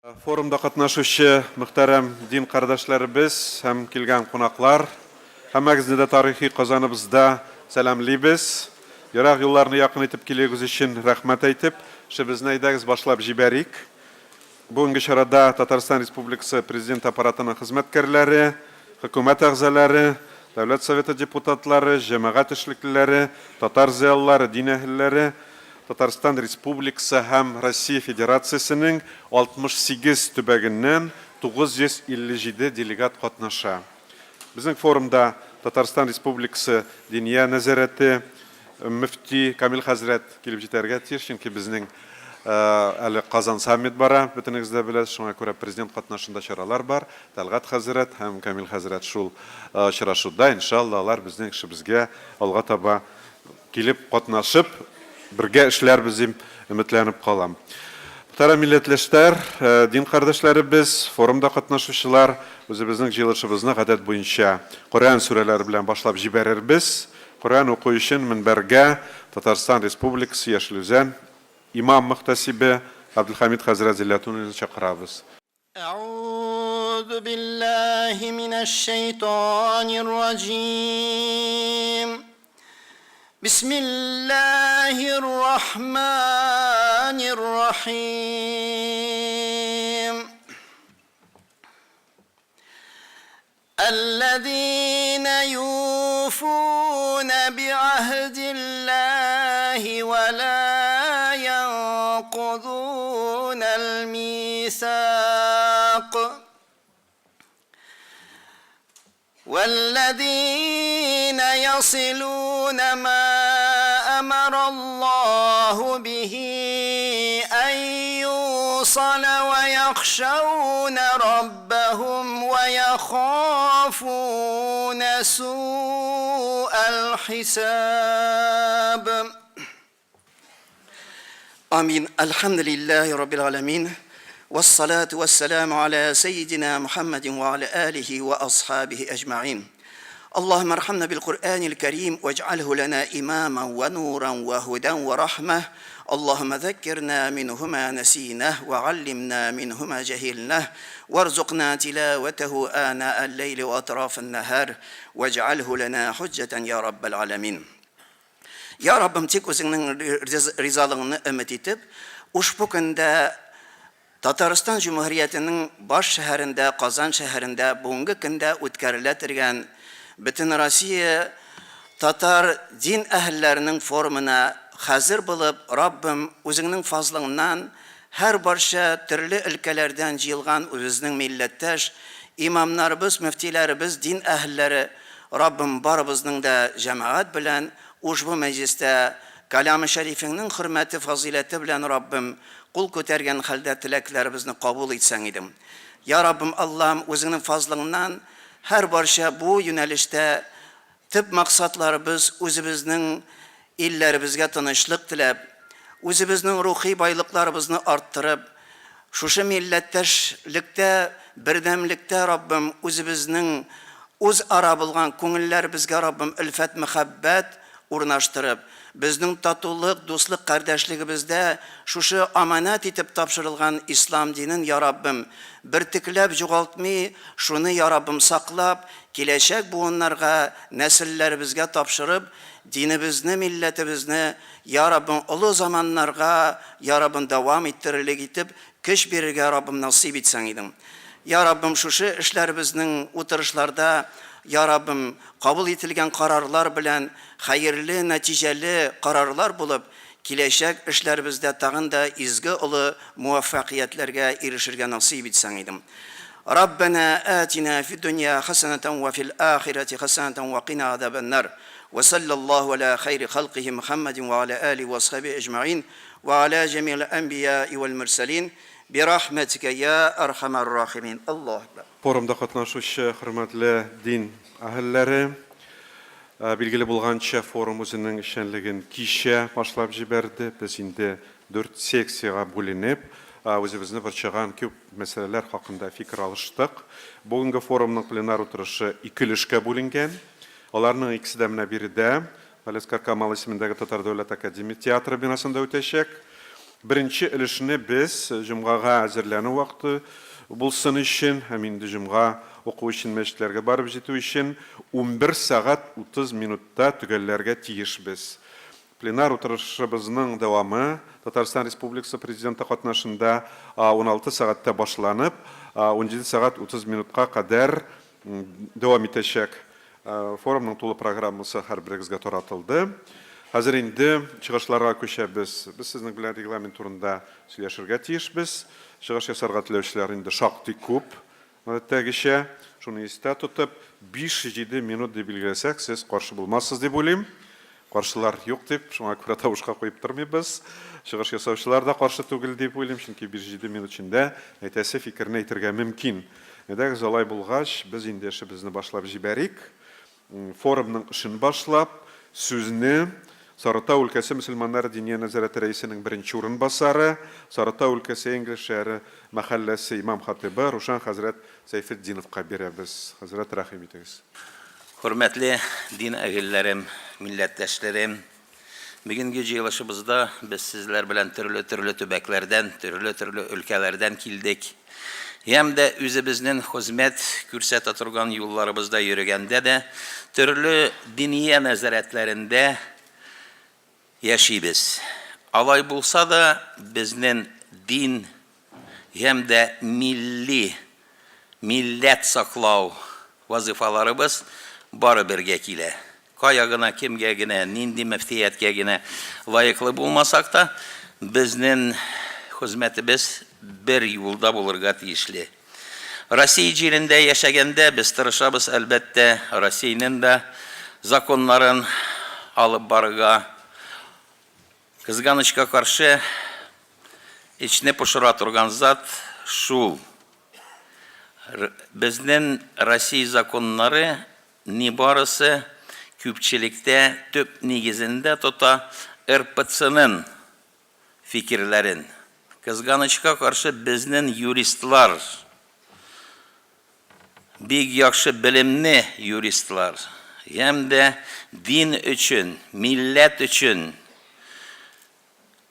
Форумда катнашучы мөхтәрәм дин кардәшләребез һәм килгән кунаклар, һәммәгезне дә тарихи Казаныбызда сәламлибез. Ерак юлларны якын итеп килүегез өчен рәхмәт әйтеп, эшебезне әйдәгез башлап җибәрик. Бүгенге чарада Татарстан Республикасы Президент Аппаратының хезмәткәрләре, Хөкүмәт әгъзалары, Дәүләт Советы депутатлары, җәмәгать эшлеклеләре, татар зыялылары, дин әһелләре, Татарстан Республикасы һәм Россия Федерациясенең 68 төбәгеннән 957 делегат катнаша. Безнең форумда Татарстан Республикасы Диния нәзарәте мөфти Камил хәзрәт килеп җитәргә тиеш, чөнки безнең әле Казан саммит бара, бөтенегез дә беләсез, шуңа күрә президент катнашында чаралар бар. Тәлгать хәзрәт һәм Камил хәзрәт шул очрашуда, иншалла, алар безнең эшебезгә алга таба килеп катнашып, бергә эшләрбез дип өметләнеп калам. Мөхтәрәм милләтләштәр, дин кардәшләребез, форумда катнашучылар, үзебезнең җыелышыбызны гадәт буенча Коръән сүрәләре белән башлап җибәрербез. Коръән уку өчен мөнбәргә Татарстан Республикасы Яшел Үзән имам-мөхтәсибе Габделхәмид хәзрәт Зилләтуллинны чакырабыз. أعوذ بالله من الشيطان الرجيم بسم الله الرحمن الرحيم الذين يوفون بعهد الله ولا ينقضون الميثاق والذين يصلون ما أمر الله به أن يوصل ويخشون ربهم ويخافون سوء الحساب آمين الحمد لله رب العالمين والصلاة والسلام على سيدنا محمد وعلى آله وأصحابه أجمعين اللهم ارحمنا بالقرآن الكريم واجعله لنا إماما ونورا وهدى ورحمة اللهم ذكرنا منهما نسيناه وعلمنا منهما جهلناه وارزقنا تلاوته آناء الليل وأطراف النهار واجعله لنا حجة يا رب العالمين Я Раббым, тик үзеңнең ризалыгыңны өмет итеп, ушбу көндә Татарстан Җөмһүриятенең баш шәһәрендә, Казан шәһәрендә бүгенге көндә үткәрелә торган Бөтенроссия татар дин әһелләренең форумына хәзер булып, Раббым, үзеңнең фазлыңнан һәр барча төрле өлкәләрдән җыелган үзебезнең милләттәш имамнарыбыз, мөфтиләребез, дин әһелләре, Раббым, барыбызның да җәмәгать белән ушбу мәҗлестә Кәламе Шәрифеңнең хөрмәте, фазыйләте белән, Раббым, кул күтәргән хәлдә теләкләребезне кабул итсәң иде. Я Раббым, Аллаһым, Үзеңнең фазлыңнан һәр барча бу юнәлештә төп максатларыбыз үзебезнең илләребезгә тынычлык теләп, үзебезнең рухи байлыкларыбызны арттырып, шушы милләттәшлектә, бердәмлектә, Раббым, үзебезнең үзара булган күңелләребезгә, Раббым, өлфәт-мәхәббәт урнаштырып, безнең татулык, дуслык, кардәшлегебездә шушы аманәт итеп тапшырылган ислам динен, я Раббым, бөртекләп җугалтмый, шуны, я Раббым, саклап, киләчәк буыннарга, нәселләребезгә тапшырып, динебезне, милләтебезне, я Раббым, олы заманнарга, я Раббым, дәвам иттерерлек итеп, көч бирергә, Раббым, насыйп итсәң идең. Я Раббым, шушы эшләребезнең утырышларда, я Раббым, кабул ителгән карарлар белән хәерле, нәтиҗәле карарлар булып, киләчәк эшләребездә тагын да изге олы муаффәкыятьләргә ирешергә насыйп итсәң идең. Раббәнә атина фид-дөнья хәсәнәтән вә фил ахирәти хәсәнәтән вә кина азабән-нар. Вә салләллаһу галә хәйри халкихи Мөхәммәдин вә галә алихи вә асхабихи әҗмәгыйн вә галә җәмигъил әнбияи вәл мөрсәлин бирахмәтикә йа әрхәмәр рахимин. Аллаһу әкбәр. Форумда катнашучы хөрмәтле дин әһелләре! Билгеле булганча, форум үзенең эшчәнлеген кичә башлап җибәрде. Без инде дүрт секциягә бүленеп, үзебезне борчыган күп мәсьәләләр хакында фикер алыштык. Бүгенге форумның пленар утырышы ике өлешкә бүленгән. Аларның икесе дә менә биредә, Галиәсгар Камал исемендәге Татар дәүләт академия театры бинасында үтәчәк. Беренче өлешне без җомгага әзерләнү вакыты булсын өчен һәм инде җомга уку өчен мәчетләргә барып җитү өчен 11 сәгать 30 минутта төгәлләргә тиешбез. Пленар утырышыбызның дәвамы Татарстан Республикасы Президенты катнашында 16 сәгатьтә башланып, 17 сәгать 30 минутка кадәр дәвам итәчәк. Форумның тулы программасы һәрберегезгә таратылды. Хәзер инде чыгышларга күчәбез. Без сезнең белән регламент турында сөйләшергә тиешбез. Чыгыш ясарга теләүчеләр инде шактый күп, гадәттәгечә. Шуны истә тотып, 5-7 минут дип билгеләсәк, сез каршы булмассыз дип уйлыйм. Каршылар юк дип, шуңа күрә тавышка куеп тормыйбыз. Чыгыш ясаучылар да каршы түгел дип уйлыйм, чөнки 5-7 минут эчендә әйтәсе фикерне әйтергә мөмкин. Әйдәгез, алай булгач, без инде эшебезне башлап җибәрик. Форумның эшен башлап, сүзне Сарытау өлкәсе мөселманнары Диния нәзарәте рәисенең беренче урынбасары, Сарытау өлкәсе Энгельс шәһәре мәхәлләсе имам-хатыйбы Рушан хәзрәт Сәйфетдиновка бирәбез. Хәзрәт, рәхим итегез. Хөрмәтле дин әһелләрем, милләттәшләрем! Бүгенге җыелышыбызда без сезләр белән төрле-төрле төбәкләрдән, төрле-төрле өлкәләрдән килдек. Һәм дә үзебезнең хезмәт күрсәтә торган юлларыбызда йөрегәндә дә төрле диния нәзарәтләрендә яшибез. Алай булса да, безнең дин һәм дә милли, милләт саклау вазыйфаларыбыз бары бергә килә. Кая гына, кемгә генә, нинди мөфтияткә генә лаеклы булмасак та, безнең хезмәтебез бер юлда булырга тиешле. Россия җирендә яшәгәндә без тырышабыз, әлбәттә, Россиянең дә законнарын алып барырга. Кызганычка каршы, эчне пошыра торган зат шул. Безнең Россия законнары нибарысы күпчелектә төп нигезендә тота РПЦның фикерләрен. Кызганычка каршы, безнең юристлар, бик яхшы белемне юристлар, һәм дә дин өчен, милләт өчен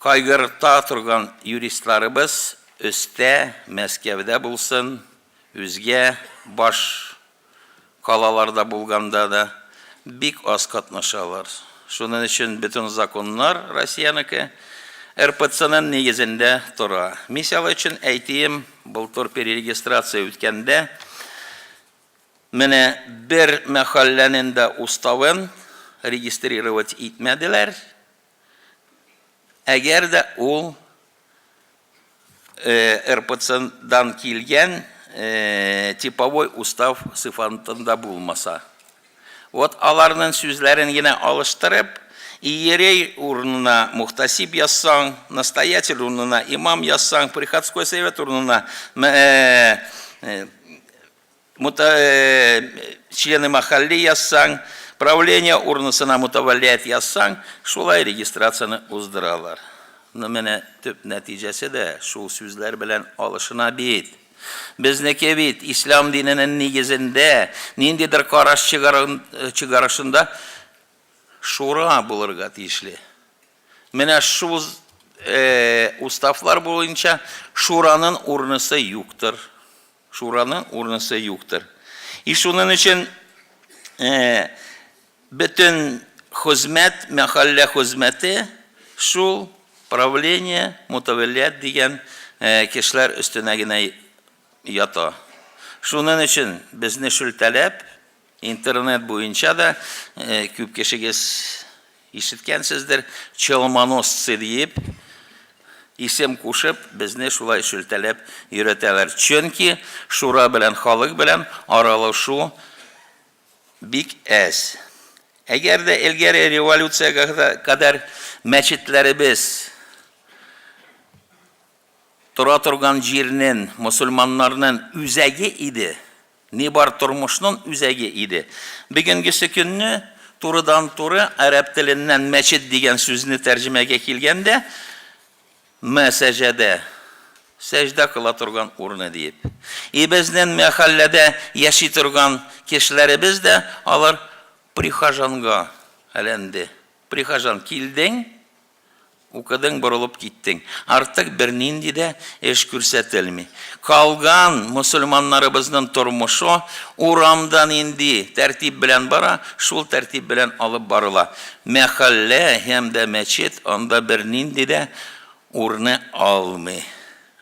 кайгырта торган юристларыбыз өстә, Мәскәүдә булсын, үзгә баш калаларда булганда да бик аз катнашалар. Шуның өчен бөтен законнар Россиянеке РПЦның нигезендә тора. Мисал өчен әйтием, былтыр перерегистрация үткәндә менә бер мәхәлләнең дә уставын регистрировать итмәделәр. Әгәр дә ул РПЦдан килгән типовой устав сыйфатында булмаса. Вот аларның сүзләрен генә алыштырып, иерей урынына мухтасиб язсаң, настоятель урынына имам язсаң, приходской совет урынына члены махалли язсаң, правление урынысына мутаваллият язсаң, шулай регистрацияне уздыралар. Ну менә төп нәтиҗәсе дә шул сүзләр белән алышына бит. Безнеке бит ислам диненең нигезендә ниндидер караш чыгарышында шура булырга тиешле. Менә шул уставлар буенча шураның урынысы юктыр. Шураның урынысы юктыр. И шуның өчен бөтен хезмәт, мәхәллә хезмәте шул правление, мутавәллият дигән кешеләр өстенә генә ята. Шуның өчен безне шелтәләп, интернет буенча да күп кешегез ишеткәнсездер, челмоносцы диеп, исем кушып, безне шулай шелтәләп йөрәтәләр. Чөнки шура белән халык белән аралашу бик әз. Әгәр дә элгәре революциягә кадәр мәчетләребез тора торган җирнең, мосылманнарның үзәге иде, ни бар тормышның үзәге иде. Бүгенгесе көнне турыдан-туры гарәп теленнән мәчет дигән сүзне тәрҗемәгә килгәндә, мәсәҗәдә, сәҗдә кыла торган урыны диеп. И безнең мәхәлләдә яши торган кешеләребез дә алар прихожанга әйләнде. Прихожан килдең, Укыдың, борылып киттең. Артык бернинди дә эш күрсәтелми. Калган мөселманнарыбызның тормышы урамда нинди тәртип белән бара, шул тәртип белән алып барыла. Мәхәллә һәм дә мәчет анда бернинди дә урны алмый.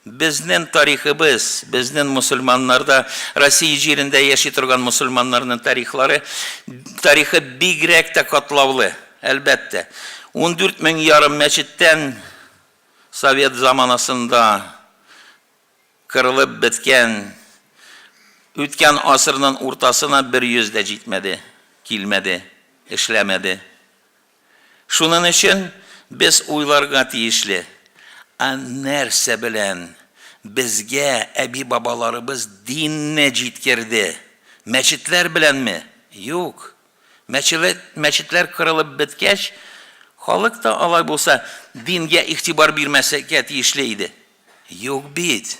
Безнең тарихыбыз, безнең мөселманнарда, Россия җирендә яши торган мөселманнарның тарихлары, тарихы бигрәк тә катлаулы, әлбәттә. 14 мең ярым мәчеттән совет заманасында кырылып беткән, үткән асырның уртасына 100 дә җитмәде, килмәде, эшләмәде. Шунын өчен без уйларга тиешле, ә нәрсә белән безгә әби-бабаларыбыз динне җиткерде? Мәчетләр беләнме? Юк. Мәчетләр кырылып беткәч, халык та алай булса дингә игътибар бирмәскә тиешле иде. Юк бит.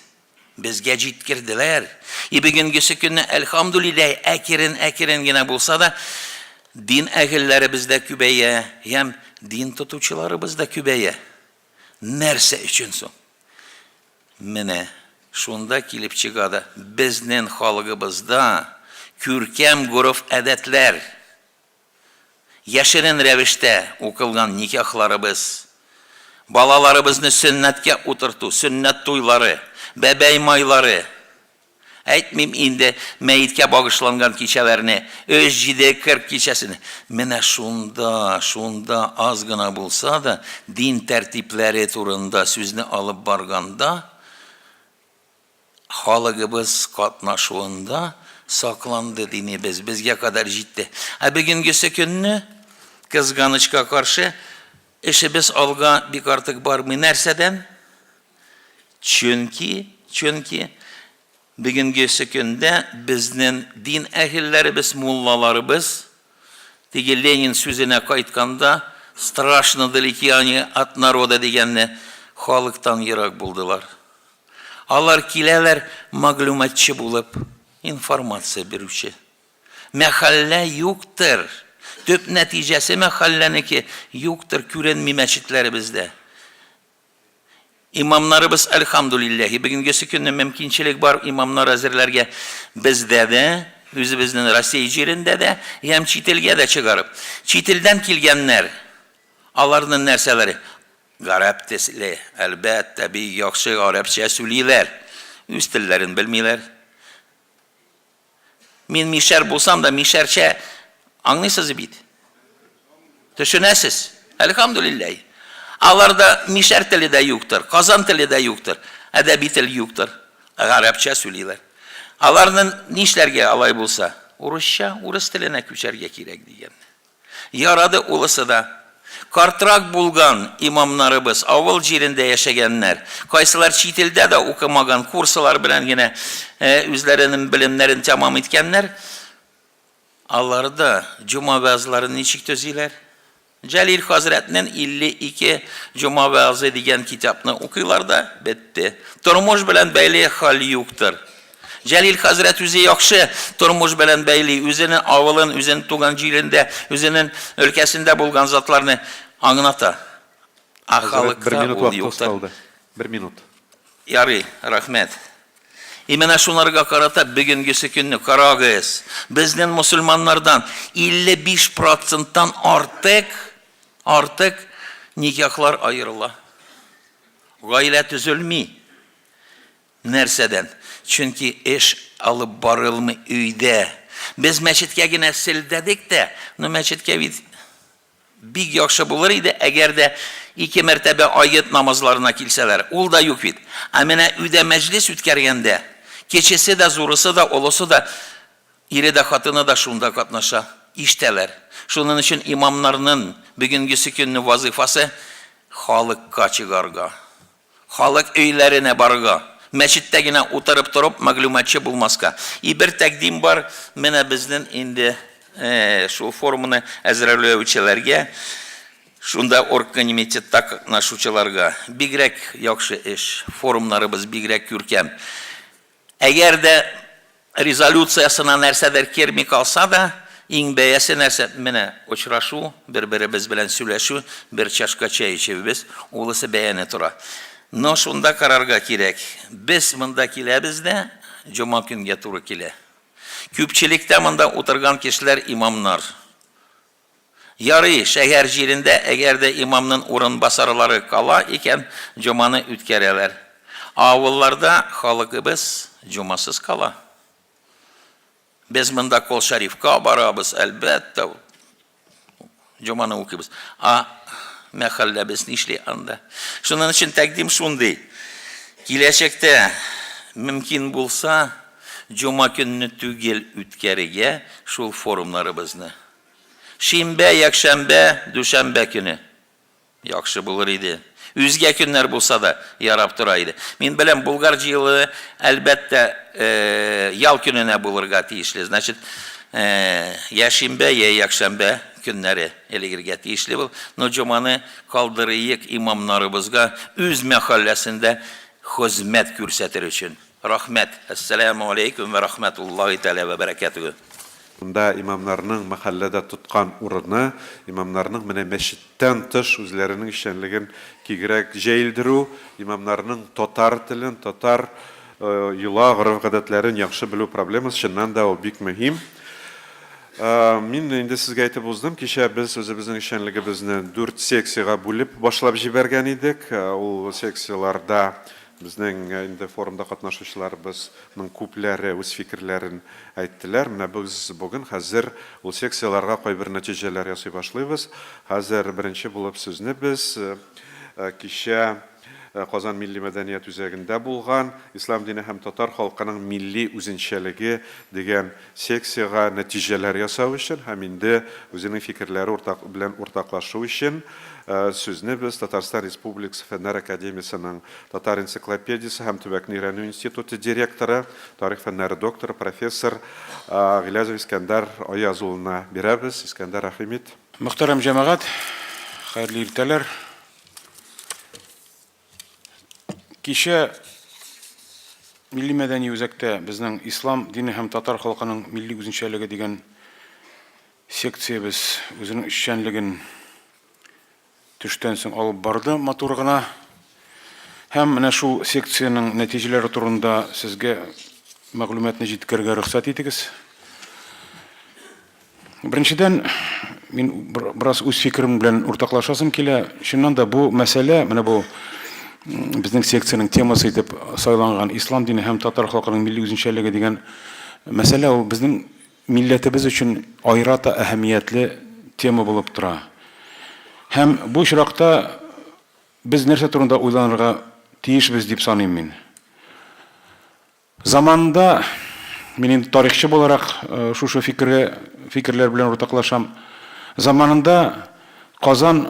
Безгә җиткерделәр. И бүгенгесе көнне, әлхәмдүлилләһ, әкерен-әкерен генә булса да, дин әһелләребез дә күбәя һәм дин тотучыларыбыз да күбәя. Нәрсә өчен соң? Менә шунда килеп чыга да, безнең халыгыбызда күркәм гореф-гадәтләр, Яшерен рәвештә укылган никахларыбыз, балаларыбызны сөннәткә утырту, сөннәт туйлары, бәбәй майлары, әйтмим инде мәеткә багышланган кичәләрне, өч, җиде, 40 кичәсен. Менә шунда, шунда аз гына булса да дин тәртипләре турында сүзне алып барганда, Халыгыбыз катнашуында сакланды динебез, безгә кадәр җитте. Ә бүгенгесе көнне, кызганычка каршы, эшебез алга бик артык бармый. Нәрсәдән? Чөнки, чөнки бүгенгесе көндә безнең дин әһелләребез, муллаларыбыз, теге Ленин сүзенә кайтканда, страшно далеки они от народа дигәнне, халыктан ерак булдылар. Алар киләләр мәгълүматчы булып, информация бирүче. Мәхәллә юктыр. Төп нәтиҗәсе мәхәлләнеке юктыр, күренми мәчетләребездә. Имамнарыбыз, әлхәмдүлилләһи, бүгенгесе көнне мөмкинчелек бар имамнар әзерләргә. Бездә дә, үзебезнең Россия җирендә дә, һәм чит илгә дә чыгарып. Чит илдән килгәннәр, аларның нәрсәләре? Гарәп теле, әлбәттә, бик яхшы гарәпчә сүлиләр. Үз телләрен белмиләр. Мин мишәр булсам да, мишәрчә аңлыйсыз бит. Төшенәсез? Әлхәмдүлилләһ. Аларда мишәр теле дә юктыр, казан теле дә юктыр, әдәби тел юктыр. Гарәпчә сүлиләр. Аларның нишләргә алай булса? Урысча, урыс теленә күчәргә кирәк дигән. Ярады улысы да. Картрак булган имамнарыбыз, авыл җирендә яшәгәннәр, кайсылар чит илдә дә укымаган, курсылар белән генә үзләренең белемнәрен тәмам иткәннәр, алар да җома вәгазьләрен ничек төзиләр? Җәлил хәзрәтнең 52 җома вәгазе дигән китапны укыйлар да, бетте. Тормыш белән бәйле хәл юктыр. Җәлил хәзрәт үзе яхшы тормыш белән бәйли, үзенең авылын, үзенең туган җирендә, үзенең өлкәсендә булган затларны аңлата. Ә Хәзрәт, бер халыкта минут ул вакытыгыз юктыр. калды. Бер минут. Ярый, рәхмәт. И менә шунарга карата бүгенгесе көнне карагыз, безнең мөселманнардан 55 проценттан артык, артык никахлар аерыла. Гаилә төзелми. Нәрсәдән? Чөнки эш алып барылмый өйдә. Без мәчеткә генә селтәдек тә, но мәчеткә бит бик яхшы булыр иде, әгәр дә ике мәртәбә ает намазларына килсәләр. Ул да юк бит. Ә менә өйдә мәҗлес үткәргәндә, кечесе дә, зурысы да, олысы да, ире дә, хатыны да шунда катнаша, ишетәләр. Шуның өчен имамнарның бүгенгесе көнне вазыйфасы халыкка чыгарга. Халык өйләренә барырга, мәчеттә генә утырып торып мәгълүматчы булмаска. И бер тәкъдим бар, менә безнең инде шул форумны әзерләүчеләргә, шунда оргкомитетта катнашучыларга бигрәк яхшы эш, форумнарыбыз бигрәк күркәм. Әгәр дә резолюциясенә нәрсәдер керми калса да, иң бәясе нәрсә? Менә очрашу, бер-беребез белән сөйләшү, бер чашка чәй эчүебез, улысы бәяне тора. Но шунда карарга кирәк. Без монда киләбез дә, җома көнгә туры килә. Күпчелектә монда утырган кешеләр имамнар. Ярый, шәһәр җирендә әгәр дә имамнын урынбасарлары кала икән, җоманы үткәрәләр. Ә авылларда халыкыбыз җомасыз кала. Без монда Кол Шәрифка барабыз, әлбәттә, җоманы укыйбыз. А мәхәлләбез нишли анда? Шуның өчен тәкъдим шундый. Киләчәктә мөмкин булса, җома көнне түгел үткәрергә шул форумнарыбызны. Шимбә, якшәмбе, дүшәмбе көне. Яхшы булыр иде. Үзгә көннәр булса да, ярап тора иде. Мин беләм, Булгар җыелы, әлбәттә, ял көненә булырга тиешле. Значит, я шимбә, я якшәмбе көннәре элегергә тиешле бул. Но җоманы калдырыйк имамнарыбызга үз мәхәлләсендә хезмәт күрсәтер өчен. Рәхмәт. Әссәләмү аләйкүм вә рәхмәтуллаһи тәгалә вә бәрәкәтүһү. Монда имамнарның мәхәлләдә тоткан урыны, имамнарның менә мәчеттән тыш үзләренең эшчәнлеген кигрәк җәелдерү, имамнарның татар телен, татар йола, гореф-гадәтләрен яхшы белү проблемасы, чыннан да ул бик мөһим. Мин инде сезгә әйтеп уздым, кичә без үзебезнең эшчәнлегебезне дүрт секциягә бүлеп башлап җибәргән идек. Ул секцияләрдә Безнең инде форумда катнашучыларыбызның күпләре үз фикерләрен әйттеләр. Менә без бүген хәзер ул секцияләргә кайбер нәтиҗәләр ясый башлыйбыз. Хәзер беренче булып сүзне без кичә Казан милли мәдәният үзәгендә булган Ислам дине һәм татар халкының милли үзенчәлеге дигән секциягә нәтиҗәләр ясау өчен һәм инде үзенең фикерләре уртак белән уртаклашу өчен сүзне без Татарстан Республикасы Фәннәр академиясенең Татар энциклопедиясе һәм төбәкне өйрәнү институты директоры, тарих фәннәре докторы, профессор Гыйләҗев Искәндәр Аяз улына бирәбез. Искәндәр, рәхим ит. Мөхтәрәм җәмәгать, хәерле иртәләр. Кичә Милли мәдәни үзәктә безнең Ислам дине һәм татар халкының милли үзенчәлеге дигән секциябез үзенең эшчәнлеген төштән соң алып барды матур гына. Һәм менә шул секциянең нәтиҗәләре турында сезгә мәгълүматны җиткерергә рөхсәт итегез. Беренчедән, мин бераз үз фикерем белән уртаклашасым килә. Чыннан да бу мәсьәлә, менә бу безнең секциянең темасы итеп сайланган ислам дине һәм татар халкының милли үзенчәлеге дигән мәсьәлә ул безнең милләтебез өчен аерата әһәмиятле тема булып тора. Һәм бу очракта без нәрсә турында уйланырга тиешбез дип саныйм мин. Заманында, мин инде тарихчы буларак шушы фикергә, фикерләр белән уртаклашам. Заманында Казан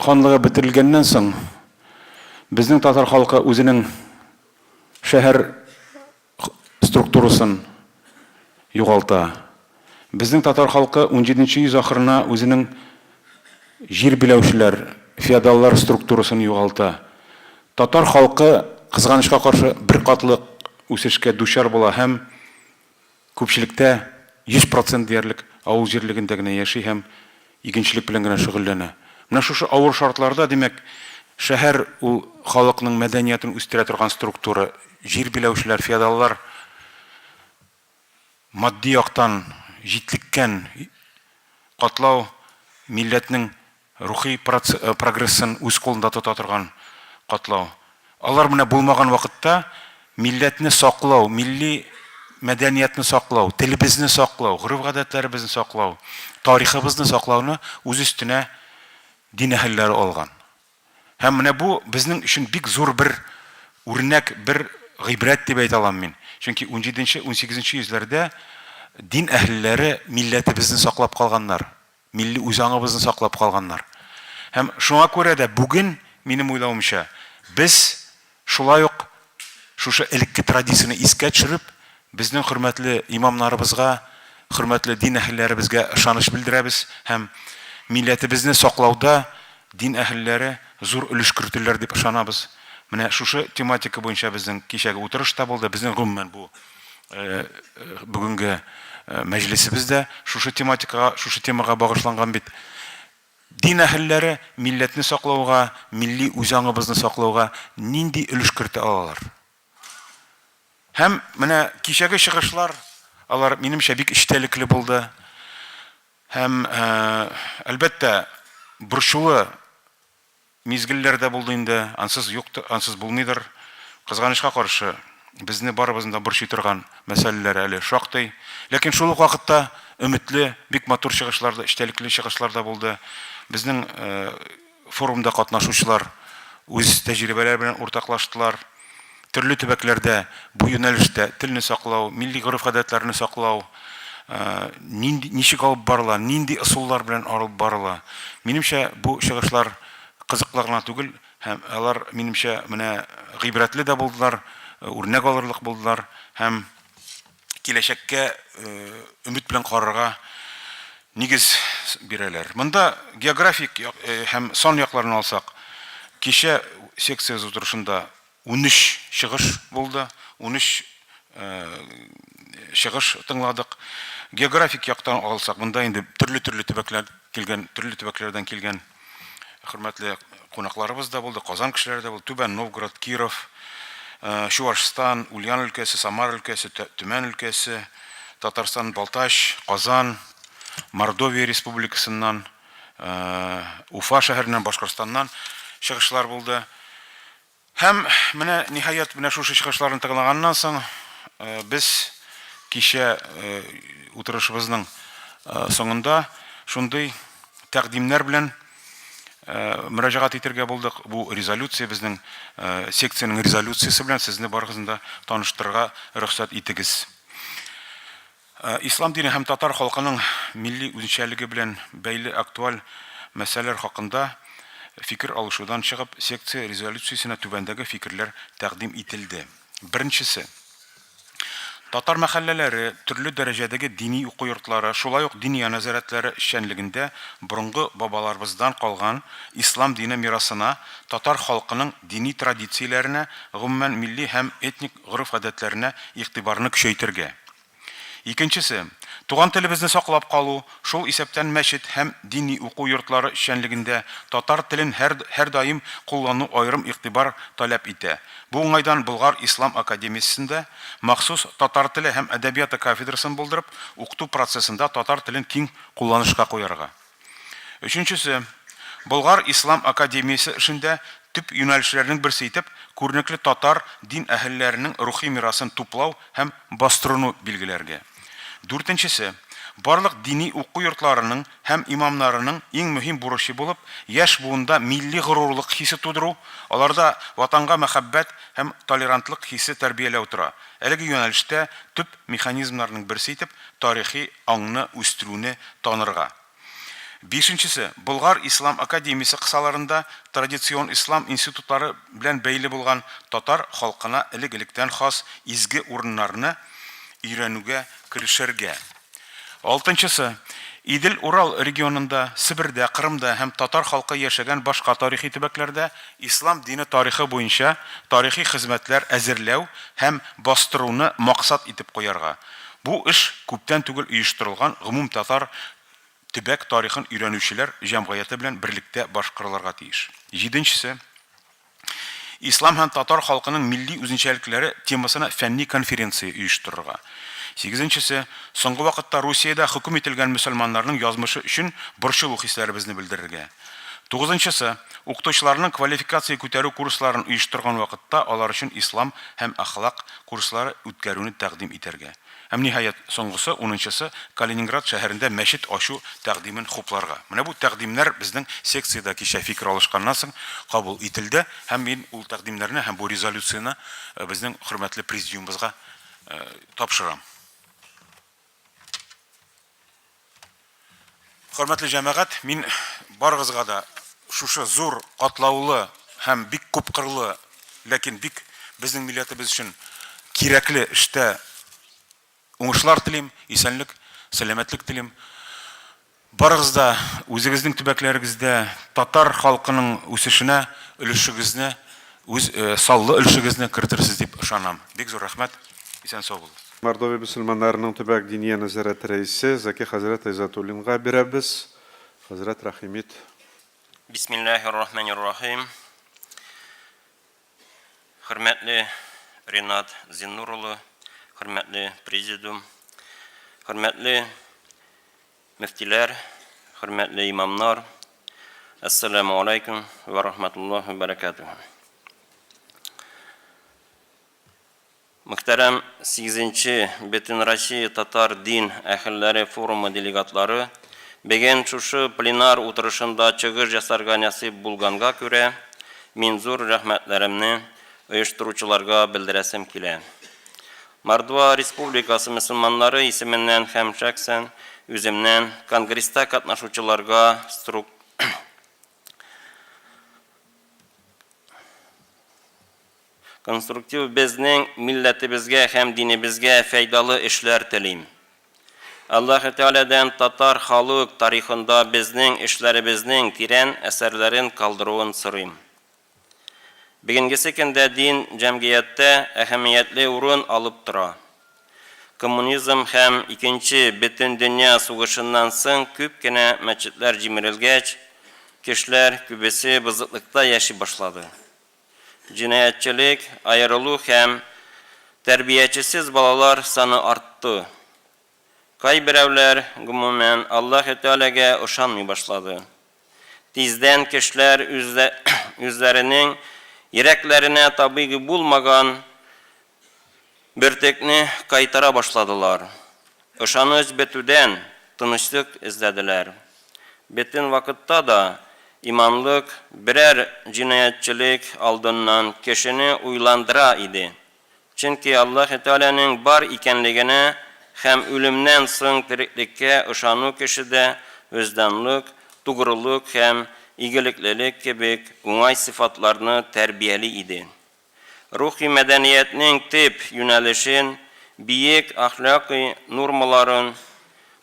ханлыгы бетерелгәннән соң, безнең татар халкы үзенең шәһәр структурасын югалта. Безнең татар халкы унҗиденче йөз ахырына үзенең җир биләүчеләр, феодаллар структурасын югалта. Татар халкы, кызганычка каршы, беркатлы үсешкә дучар була һәм күпчелектә, 100 процент диярлек, авыл җирлегендә генә яши һәм игенчелек белән генә шөгыльләнә. Менә шушы авыр шартларда, димәк, шәһәр ул халыкның мәдәниятен үстерә торган структура, җир биләүчеләр, феодаллар Матди яктан җитлеккән катлау милләтнең рухи прогрессын үз кулында тота торган катлау. Алар менә булмаган вакытта милләтне саклау, милли мәдәниятне саклау, телебезне саклау, гореф-гадәтләребезне саклау, тарихыбызны саклауны үз өстенә дин әһелләре алган. Һәм менә бу безнең өчен бик зур бер үрнәк, бер гыйбрәт дип әйтә алам мин. Чөнки унҗиденче, унсигезенче йөзләрдә дин әһелләре милләтебезне саклап калганнар, милли үзаңыбызны саклап калганнар. Һәм шуңа күрә дә бүген, минем уйлавымча, без шулай ук шушы элекке традицияне искә төшереп, безнең хөрмәтле имамнарыбызга, хөрмәтле дин әһелләребезгә ышаныч белдерәбез һәм милләтебезне саклауда дин әһелләре зур өлеш кертерләр дип ышанабыз. Менә шушы тематика буенча безнең кичәге утырыш та булды. Безнең гомумән бу бүгенге мәҗлесебез дә шушы тематикага, шушы темага багышланган бит. Дин әһелләре милләтне саклауга, милли үзаңыбызны саклауга нинди өлеш кертә алалар? Һәм менә кичәге чыгышлар, алар, минемчә, бик эчтәлекле булды. Һәм, әлбәттә, борчулы мизгелләр дә булды инде, ансыз юк, ансыз булмыйдыр. Кызганычка каршы, безне барыбызны да борчый торган мәсьәләләр әле шактый. Ләкин шул ук вакытта өметле, бик матур чыгышлар да, эчтәлекле чыгышлар да булды. Безнең форумда катнашучылар үз тәҗрибәләре белән уртаклаштылар. Төрле төбәкләрдә бу юнәлештә телне саклау, милли гореф-гадәтләрне саклау нинди, ничек алып барыла, нинди ысуллар белән алып барыла. Минемчә, бу чыгышлар кызыклы гына түгел, һәм алар, минемчә, менә гыйбрәтле дә булдылар, үрнәк алырлык булдылар һәм киләчәккә өмет белән карарга нигез бирәләр. Монда географик һәм сан якларын алсак, кичә секция утырышында 13 чыгыш булды, 13 чыгыш тыңладык. Географик яктан алсак, монда инде төрле-төрле төбәкләр килгән, төрле төбәкләрдән килгән хөрмәтле кунакларыбыз да булды, Казан кешеләре дә булды, Түбән Новгород, Киров, Чуашстан, Ульян өлкәсе, Самара өлкәсе, Төмән өлкәсе, Татарстан, Балтач, Казан, Мордовия республикасыннан, Уфа шәһәреннән, Башкортстаннан чыгышлар булды. Һәм менә, ниһаять, менә шушы чыгышларны тыңлаганнан соң, без кичә утырышыбызның соңында шундый тәкъдимнәр белән мөрәҗәгать итергә булдык. Бу резолюция безнең секциянең резолюциясе белән сезне барыгызны да таныштырырга рөхсәт итегез. Ислам дине һәм татар халкының милли үзенчәлеге белән бәйле актуаль мәсьәләләр хакында фикер алышудан чыгып, секция резолюциясенә түбәндәге фикерләр тәкъдим ителде. Беренчесе. Татар мәхәлләләре, төрле дәрәҗәдәге дини уку йортлары, шулай ук Диния нәзарәтләре эшчәнлегендә борынгы бабаларыбыздан калган ислам дине мирасына, татар халкының дини традицияләренә, гомумән, милли һәм этник гореф-гадәтләренә игътибарны көчәйтергә. Икенчесе, туган телебезне саклап калу, шул исәптән мәчет һәм дини уку йортлары эшчәнлегендә татар телен һәр һәрдаим куллану аерым игътибар таләп итә. Бу уңайдан Болгар ислам академиясендә махсус татар теле һәм әдәбияты кафедрасын булдырып, укыту процессында татар телен киң кулланышка куярга. Өченчесе, Болгар ислам академиясе эшендә төп юнәлешләрнең берсе итеп күренекле татар дин әһелләренең рухи мирасын туплау һәм бастыруны билгеләргә. Дүртенчесе, барлык дини уку йортларының һәм имамнарының иң мөһим бурычы булып яшь буында милли горурлык хисе тудыру, аларда Ватанга мәхәббәт һәм толерантлык хисе тәрбияләү тора. Әлеге юнәлештә төп механизмнарның берсе итеп тарихи аңны үстерүне танырга. Бишенчесе, Болгар ислам академиясе кысаларында традицион ислам институтлары белән бәйле булган татар халкына элек-электән хас изге урыннарны өйрәнүгә керешергә. Алтынчысы, Идел-Урал регионында, Себердә, Кырымда һәм татар халкы яшәгән башка тарихи төбәкләрдә ислам дине тарихы буенча тарихи хезмәтләр әзерләү һәм бастыруны максат итеп куярга. Бу эш күптән түгел оештырылган гомумтатар төбәк тарихын өйрәнүчеләр җәмгыяте белән берлектә башкарылырга тиеш. Җиденчесе, Ислам һәм татар халкының милли үзенчәлекләре темасына фәнни конференция оештырырга. Сигезенчесе, соңгы вакытта Русиядә хөкем ителгән мөселманнарның язмышы өчен борчылу хисләребезне белдерергә. Тугызынчысы, укытучыларның квалификация күтәрү курсларын оештырган вакытта алар өчен ислам һәм әхлак курслары үткәрүне тәкъдим итәргә. Һәм, ниһаять, соңгысы, унынчысы, Калининград шәһәрендә мәчет ачу тәкъдимен хупларга. Менә бу тәкъдимнәр безнең секциядә кичә фикер алышканнан соң кабул ителде, һәм мин ул тәкъдимнәрне һәм бу резолюцияне безнең хөрмәтле президиумыбызга тапшырам. Хөрмәтле җәмәгать, мин барыгызга да шушы зур, катлаулы һәм бик күпкырлы, ләкин бик безнең милләтебез өчен кирәкле эштә уңышлар телим, исәнлек, сәламәтлек телим. Барыгыз да үзегезнең төбәкләрегездә татар халкының үсешенә өлешегезне, үз саллы өлешегезне кертерсез дип ышанам. Бик зур рәхмәт, исән-сау булыгыз. Мордовия мөселманнарының төбәк диния нәзарәте рәисе Зәки хәзрәт Айзатуллинга бирәбез. Хәзрәт, рәхим ит. Бисмиллаһир-рахманир-рахим. Хөрмәтле Ринат Зиннур улы, хөрмәтле президиум, хөрмәтле мөфтиләр, хөрмәтле имамнар, Әссәламү алейкум вә рахматуллаһи вә бәрәкәтүһ. Мөхтәрәм сигезенче Бөтенроссия татар дин әһелләре форумы делегатлары, бүген шушы пленар утырышында чыгыш ясарга нәсыйп булганга күрә, мин зур рәхмәтләремне оештыручыларга белдерәсем килә. Мордва Республикасы мөселманнары исеменнән һәм шәхсән үземнән конгресста катнашучыларга струк Конструктив безнең милләтебезгә һәм динебезгә фәйдалы эшләр телим. Аллаһы Тәгаләдән татар халык тарихында безнең эшләребезнең тирән әсәрләрен калдыруын сорыйм. Бүгенгесе көндә дин җәмгыятьтә әһәмиятле урын алып тора. Коммунизм һәм Икенче бөтендөнья сугышыннан соң күп кенә мәчетләр җимерелгәч, кешеләр күбесе бозыклыкта яши башлады. Җинаятьчелек, аерылу һәм тәрбиячесез балалар саны артты. Кайберәүләр, гомумән, Аллаһы Тәгаләгә ышанмый башлады. Тиздән кешеләр үзләренең йөрәкләренә табигый булмаган бөртекне кайтара башладылар. Ышаныч бетүдән тынычлык эзләделәр. Бөтен вакытта да иманлык берәр җинаятьчелек алдыннан кешене уйландыра иде. Чөнки Аллаһы Тәгаләнең бар икәнлегенә һәм үлемнән соң тереклеккә ышану кешедә вөҗданлык, тугрылык һәм игелеклелек кебек уңай сыйфатларны тәрбияли иде. Рухи мәдәниятнең төп юнәлешен, биек әхлакый нормаларын,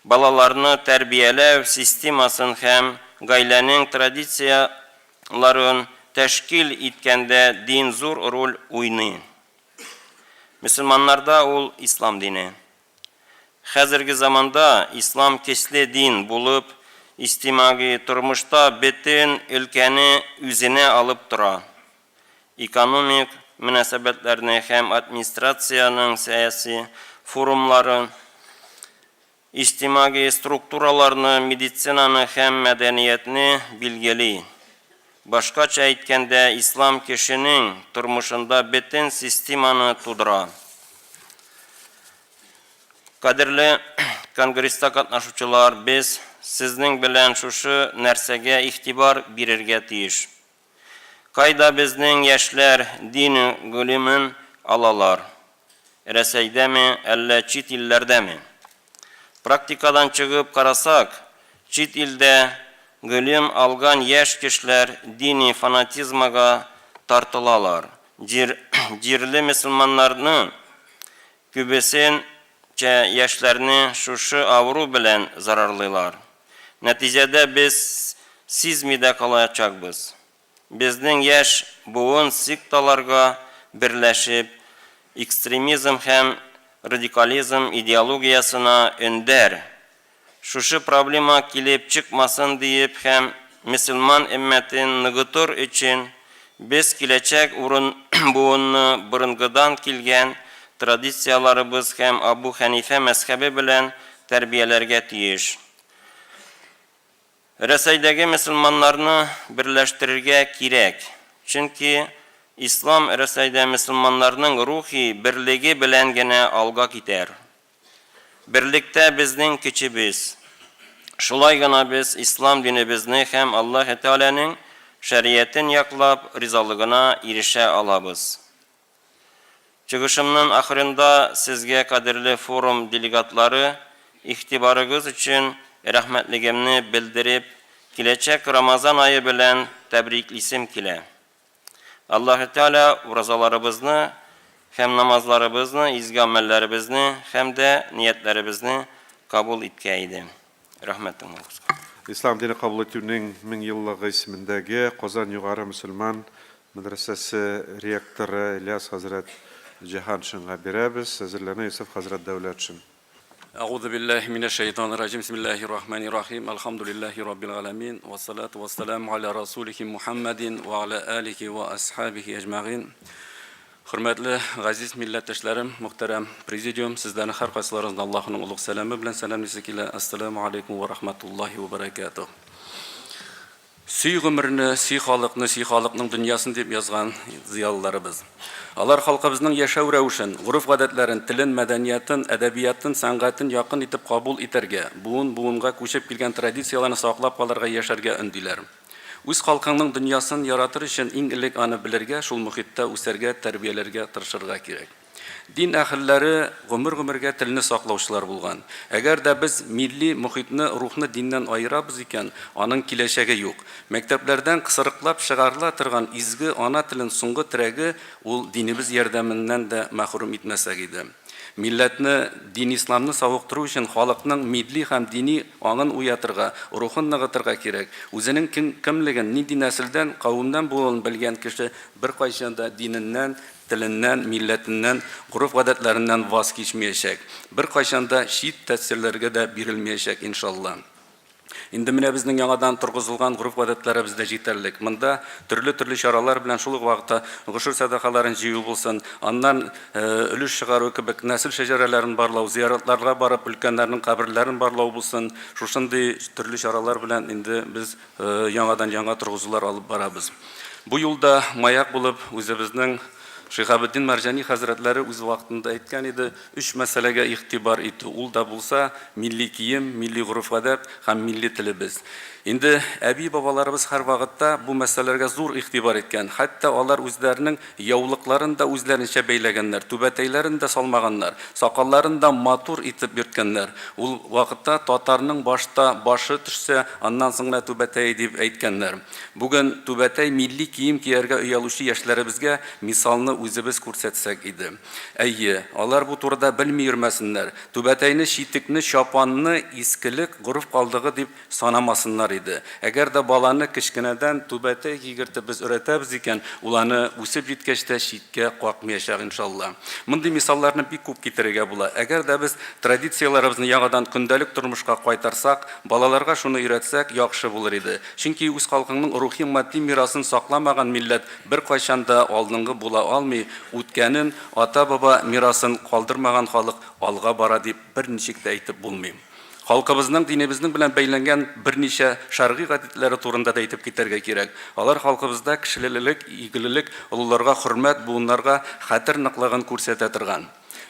балаларны тәрбияләү системасын һәм гаиләнең традицияләрен тәшкил иткәндә дин зур роль уйный. Мөселманнарда ул, ислам дине. Хәзерге заманда ислам көчле дин булып, иҗтимагый тормышта бөтен өлкәне үзенә алып тора. Экономик мөнәсәбәтләрне һәм администрациянең сәяси форумларын, иҗтимагый структураларны, медицинаны һәм мәдәниятне билгели. Башкача әйткәндә, ислам кешенең тормышында бөтен системаны тудыра. Кадерле конгресста катнашучылар, без сезнең белән шушы нәрсәгә игътибар бирергә тиеш. Кайда безнең яшьләр дин гыйлемен алалар? Рәсәйдәме, әллә чит илләрдәме? Практикадан чыгып карасак, чит илдә гыйлем алган яшь кешеләр дини фанатизмага тартылалар, җирле мөселманнарны күбесенчә яшьләрне шушы авыру белән зарарлыйлар. Нәтиҗәдә без сизми дә калачакбыз. Безнең яшь буын секталарга берләшеп, экстремизм һәм радикализм идеологиясенә өндәр. Шушы проблема килеп чыкмасын диеп һәм мөселман өммәтен ныгытыр өчен, без киләчәк урын буынны борынгыдан килгән традицияләребез һәм Абу Хәнифә мәзһәбе белән тәрбияләргә тиеш. Рәсәйдәге мөселманнарны берләштерергә кирәк, чөнки ислам Рәсәйдә мөселманнарның рухи берлеге белән генә алга китәр. Берлектә безнең көчебез. Шулай гына без ислам динебезне һәм Аллаһы Тәгаләнең шәриятен яклап, ризалыгына ирешә алабыз. Чыгышымның ахырында сезгә, кадерле форум делегатлары, игътибарыгыз өчен рәхмәтлегемне белдереп, киләчәк Рамазан ае белән тәбриклисем килә. Аллаһы Тәгалә уразаларыбызны һәм намазларыбызны, изге гамәлләребезне һәм дә ниятләребезне кабул иткәй иде. Рәхмәт тыңлавыгызга. Ислам дине кабул итүнең 1000 еллыгы исемендәге Казан югары мөселман мәдрәсәсе ректоры Ильяс хәзрәт Җиһаншинга бирәбез. Әзерләнә Йосыф хәзрәт Дәүләтшин. Әгъузу биллаһи минәш шәйтанир раҗим. Бисмиллаһир рахманир рахим. Әлхәмдүлиллаһи раббил галәмин. Вассалату вассаламу аля расулихи Мухаммадин ва аля алихи ва асхабихи әҗмәгыйн. Хөрмәтле газиз милләттәшләрем, мөхтәрәм президиум, сезләрне һәркайсыларыгызны Аллаһының олуг сәламе белән сәламлисе килә. Әссәламү алейкум ва рахматуллаһи ва бәрәкәтүһ. Сөй гомерне, сөй халыкны, сөй халыкның дөньясын, дип язган зыялыларыбыз. Алар халкыбызның яшәү рәвешен, гореф-гадәтләрен, телен, мәдәниятын, әдәбиятын, сәнгатен якын итеп кабул итәргә, буын-буынга күчеп килгән традицияләрне саклап калырга, яшәргә өндиләр. Үз халкыңның дөньясын яратыр өчен иң элек аны белергә, шул мохиттә үсәргә, тәрбияләргә тырышырга кирәк. Дин әһелләре гомер-гомергә телне саклаучылар булган. Әгәр дә без милли мохитне, рухны диннән аерабыз икән, аның киләчәге юк. Мәктәпләрдән кысрыклап чыгарыла торган изге ана телен соңгы терәге ул динебез ярдәменнән дә мәхрүм итмәсәк иде. Милләтне, дин-исламны савыктыру өчен халыкның милли һәм дини аңын уятырга, рухын ныгытырга кирәк. Үзенең кем кемлеген, нинди нәселдән, кавемнән булуын белгән кеше беркайчан да диненнән, Теленнән, милләтеннән, гореф-гадәтләреннән ваз кичмиячәк. Беркайчан да чит тәэсирләргә дә бирелмиячәк, иншалла. Инде менә безнең яңадан торгызылган гореф-гадәтләребез дә җитәрлек. Монда төрле-төрле чаралар белән шул ук вакытта гошер сәдакаларын җыю булсын, аннан өлеш чыгару кебек нәсел шәҗәрәләрен барлау, зыяратларга барып өлкәннәрнең каберләрен барлау булсын, шушындый төрле чаралар белән инде без яңадан-яңа торгызулар алып барабыз. Бу юлда маяк булып үзебезнең Шиһабетдин Мәрҗани хәзрәтләре үз вакытында әйткән иде, өч мәсьәләгә игътибар итү, ул да булса, милли кием, милли гореф-гадәт һәм милли телебез. Инде әби-бабаларыбыз һәрвакытта бу мәсьәләләргә зур игътибар иткән, хәтта алар үзләренең Яулыкларын да үзләренчә бәйләгәннәр, түбәтәйләрен дә салмаганнар, сакалларын да матур итеп йөрткәннәр. Ул вакытта татарның башта башы төшсә, аннан соң гына түбәтәе дип әйткәннәр. Бүген түбәтәй, милли кием кияргә оялучы яшьләребезгә мисалны үзебез күрсәтсәк иде. Әйе, алар бу турыда белми йөрмәсеннәр. Түбәтәйне, читекне, чапанны искелек, гореф калдыгы дип Санамасыннар иде. Әгәр дә баланы кечкенәдән түбәтәй кигертеп без өйрәтәбез икән, ул аны үсеп җиткәч тә читкә какмыячак, иншалла. Мондый мисалларны бик күп китерергә була. Әгәр дә без традицияләребезне яңадан көндәлек тормышка кайтарсак, балаларга шуны өйрәтсәк, яхшы булыр иде. Чөнки үз халкыңның рухи-матди мирасын сакламаган милләт беркайчан да алдынгы була алмый, үткәнен, ата-баба мирасын калдырмаган халык алга бара дип берничек тә әйтеп булмый. Халкыбызның динебезнең белән бәйләнгән берничә шәргый гадәтләре турында да әйтеп китәргә кирәк. Алар халкыбызда кешелелелек, игелелек, олыларга хөрмәт, буыннарга хәтер ныклыгын күрсәтә торган.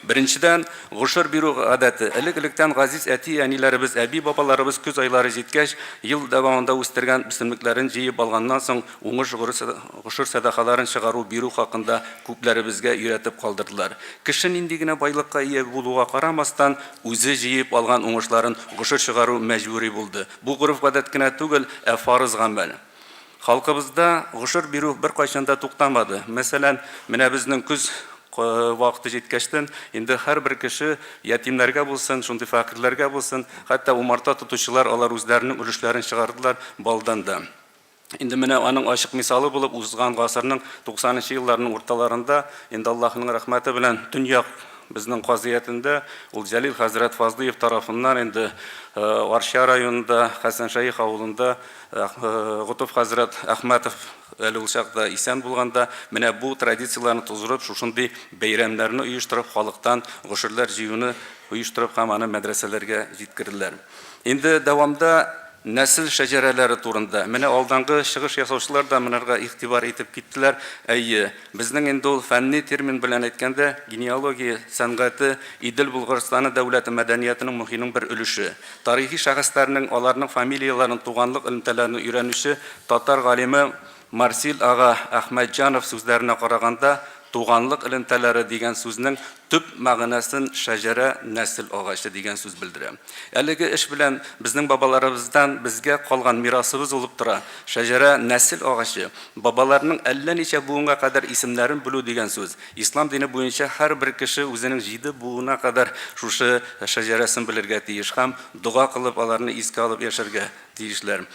Беренчедән, гошер бирү гадәте. Элек-электән газиз әти-әниләребез, әби-бабаларыбыз көз айлары җиткәч, ел дәвамында үстергән үсемлекләрен җыеп алганнан соң, уңыш гошер сәдакаларын чыгару, бирү хакында күпләребезгә өйрәтеп калдырдылар. Кеше нинди генә байлыкка ия булуга карамастан, үзе җыеп алган уңышларын гошер чыгару мәҗбүри булды. Бу гореф-гадәт кенә түгел, ә фарыз гамәл. Халкыбызда гошер бирү беркайчан да туктамады. Мәсәлән, менә безнең көз вакыты җиткәчтен, инде һәрбер кеше ятимнәргә булсын, шундый фәкыйрьләргә булсын, хәтта умарта тотучылар алар үзләренең өлешләрен чыгардылар балдан да. Инде менә аның ачык мисалы булып узган гасырның 90 нчы елларының урталарында, инде Аллаһының рәхмәте белән төньяк безнең казыятендә ул Җәлил хәзрәт Фазлыев тарафыннан инде Арча районында Хәсәншәех авылында Готыф хәзрәт Әхмәтов әле ул чакта исән булганда менә бу традицияләрне туздырып шушындый бәйрәмнәрне оештырып халыктан гошерләр җыюны оештырып һәм аны мәдрәсәләргә җиткерделәр. Инде дәвамда нәсел шәҗәрәләре турында. Менә алдангы чыгыш ясаучылар да монарга игътибар итеп киттеләр. Әйе, безнең инде ул фәнни термин белән әйткәндә, генеалогия сәнгате Идел Болгарстаны дәүләте мәдәниятенең мохиның бер өлеше. Тарихи шәхесләрнең, аларның фамилияләрен, туганлык элемтәләрен өйрәнүче татар галиме Марсил ага Әхмәтҗанов сүзләренә караганда, туганлык элемтәләре дигән сүзнең төп мәгънәсен шәҗәрә, нәсел агачы дигән сүз белдерә. Әлеге эш белән безнең бабаларыбыздан безгә калган мирасыбыз булып тора. Шәҗәрә, нәсел агачы, бабаларының әллә ничә буынга кадәр исемнәрен белү дигән сүз. Ислам дине буенча һәрбер кеше үзенең җиде буына кадәр шушы шәҗәрәсен белергә тиеш һәм дога кылып аларны искә алып яшәргә тиешләр.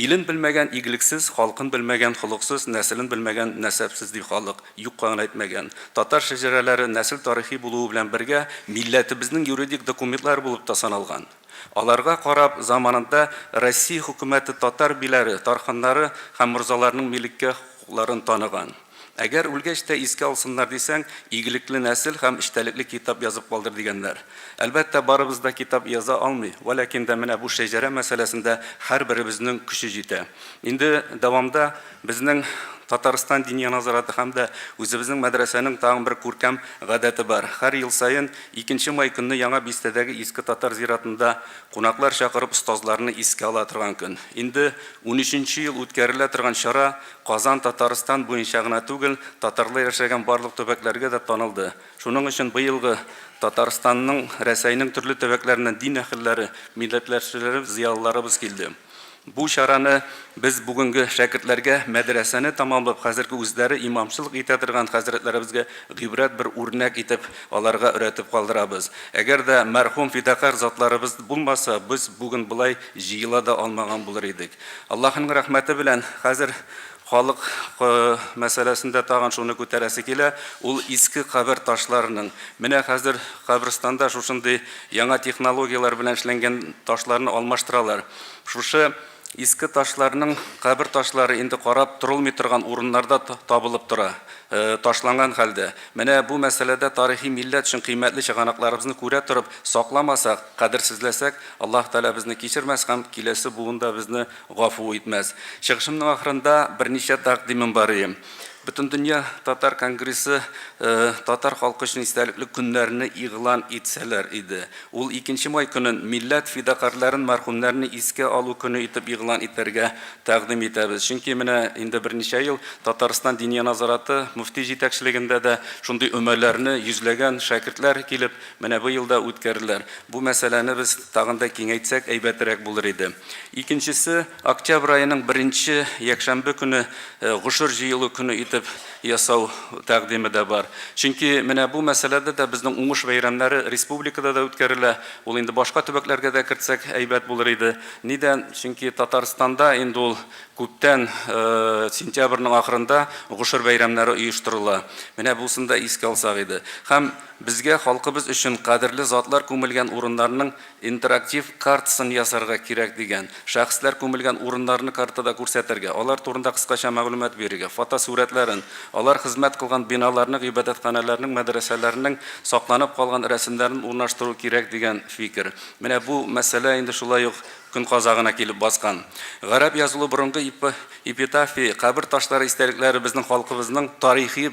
Илен белмәгән игелексез, халкын белмәгән холыксыз, нәселен белмәгән нәсәпсез ди халык, юкка гына әйтмәгән. Татар шәҗәрәләре нәсел тарихи булуы белән бергә милләтебезнең юридик документлары булып та саналган. Аларга карап, заманында Россия хөкүмәте татар биләре, тарханнары һәм морзаларының милеккә хокукларын таныган. Әгәр үлгәч тә искә алсыннар дисәң, игелекле нәсел һәм эчтәлекле китап язып калдыр дигәннәр. Әлбәттә, барыбыз да китап яза алмый, вәләкин дә менә бу шәҗәрә мәсьәләсендә һәрберебезнең көче җитә. Инде дәвамда безнең Татарстан Диния назараты һәм дә үзебезнең мәдрәсәнең тагын бер күркәм гадәте бар. Һәр ел саен икенче май көнне Яңа бистәдәге Иске татар зиратында кунаклар чакырып остазларны искә ала торган көн. Инде унөченче ел үткәрелә торган чара Казан Татарстан буенча гына түгел, татарлар яшәгән барлык төбәкләргә дә танылды. Шуның өчен быелгы Татарстанның, Рәсәйнең төрле төбәкләреннән дин әһелләре, милләтләшчеләребез, зыялыларыбыз килде. Бу чараны без бүгенге шәкертләргә, мәдрәсәне тәмамлап, хәзерге үзләре имамчылык итә торган хәзрәтләребезгә гыйбрәт бер үрнәк итеп аларга өйрәтеп калдырабыз. Әгәр дә мәрхүм фидакарь затларыбыз булмаса, без бүген болай җыела да алмаган булыр идек. Аллаһының рәхмәте белән, хәзер халык мәсьәләсендә тагын шуны күтәрәсе килә, ул иске кабер ташларының. Менә хәзер каберстанда шушындый яңа технологияләр белән эшләнгән ташларны алмаштыралар. Шушы иске ташларның кабер ташлары инде карап торылмый торган урыннарда табылып тора. Ташланган хәлдә. Менә бу мәсьәләдә тарихи милләт өчен кыйммәтле чыганакларыбызны күрә торып сакламасак, кадерсезләсәк, Аллаһ Тәгалә безне кичермәс һәм киләсе буын да безне гафу итмәс. Чыгышымның ахырында берничә тәкъдимем бар иде. Бөтендөнья татар конгрессы татар халкы өчен истәлекле көннәрне игълан итсәләр иде. Ул икенче май көнен милләт фидакарьләрен, мәрхүмнәрне искә алу көне итеп игълан итәргә тәкъдим итәбез. Чөнки менә инде берничә ел Татарстан Диния назараты мөфти җитәкчелегендә дә шундый өмәләрне йөзләгән шәкертләр килеп, менә быел да үткәрделәр. Бу мәсьәләне без тагын да киңәйтсәк, әйбәтрәк булыр иде. Икенчесе, октябрь аеның беренче якшәмбе көне гошер җыелу көне итеп ясау тәкъдиме дә бар. Чөнки менә бу мәсьәләдә дә безнең уңыш бәйрәмнәре республикада да үткәрелә. Ул инде башка төбәкләргә дә кертсәк, әйбәт булыр иде. Нидән? Чөнки Татарстанда инде ул күптән сентябрьнең ахырында гошер бәйрәмнәре оештырыла. Менә бусын да искә алсак иде. Һәм безгә халкыбыз өчен кадерле затлар күмелгән урыннарның интерактив картасын ясарга кирәк дигән, шәхесләр күмелгән урыннарны картада күрсәтергә, алар турында кыскача мәгълүмат бирергә, фотосурәтләрен, алар хезмәт кылган биналарның, гыйбадәтханәләрнең, мәдрәсәләрнең сакланып калган рәсемнәрен урнаштыру кирәк дигән фикер. Менә бу мәсьәлә инде шулай ук көн казагына килеп баскан. Гарәп язулы борынгы эпитафия, кабер ташлары истәлекләре безнең халкыбызның тарихи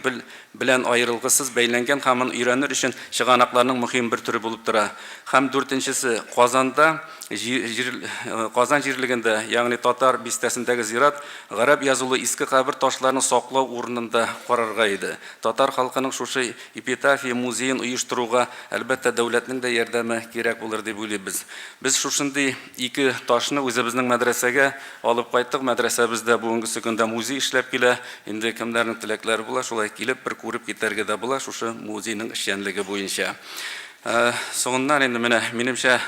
белән аерылгысыз бәйләнгән һәм аны өйрәнер өчен чыганакларның мөһим бер төре булып тора. Һәм дүртенчесе, Казанда, Казан җирлегендә, ягъни Татар бистәсендәге зират гарәп язулы иске кабер ташларын саклау урынында карарга иде. Татар халкының шушы эпитафия музеен оештыруга, әлбәттә, дәүләтнең дә ярдәме кирәк булыр дип уйлыйбыз. Без шушындый ике ташны үзебезнең мәдрәсәгә алып кайттык. Мәдрәсәбездә бүгенгесе көндә музей эшләп килә. Инде кемнәрнең теләкләре була, шулай килеп бер күреп китәргә дә була шушы музейның эшчәнлеге буенча. Соңыннан инде менә, минемчә,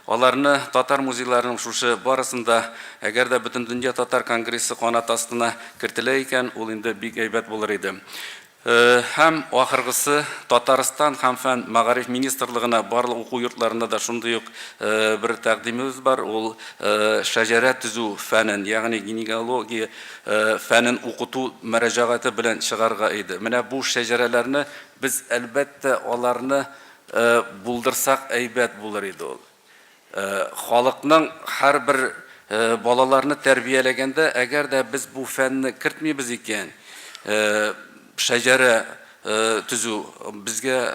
аларны татар музейларының шушы барысын да, әгәр дә Бөтендөнья татар конгрессы канат астына кертелә икән, ул инде бик әйбәт булыр иде. Һәм ахыргысы, Татарстан һәм фән, мәгариф министрлыгына барлык уку йортларында да шундый ук бер тәкъдимебез бар, ул шәҗәрә төзү фәнен, ягъни генеалогия фәнен укыту мөрәҗәгате белән чыгарга иде. Менә бу шәҗәрәләрне без, әлбәттә, аларны булдырсак әйбәт булыр иде ул. Халыкның һәрбер балаларны тәрбияләгәндә, әгәр дә без бу фәнне кертмибез икән, шәҗәрә төзү безгә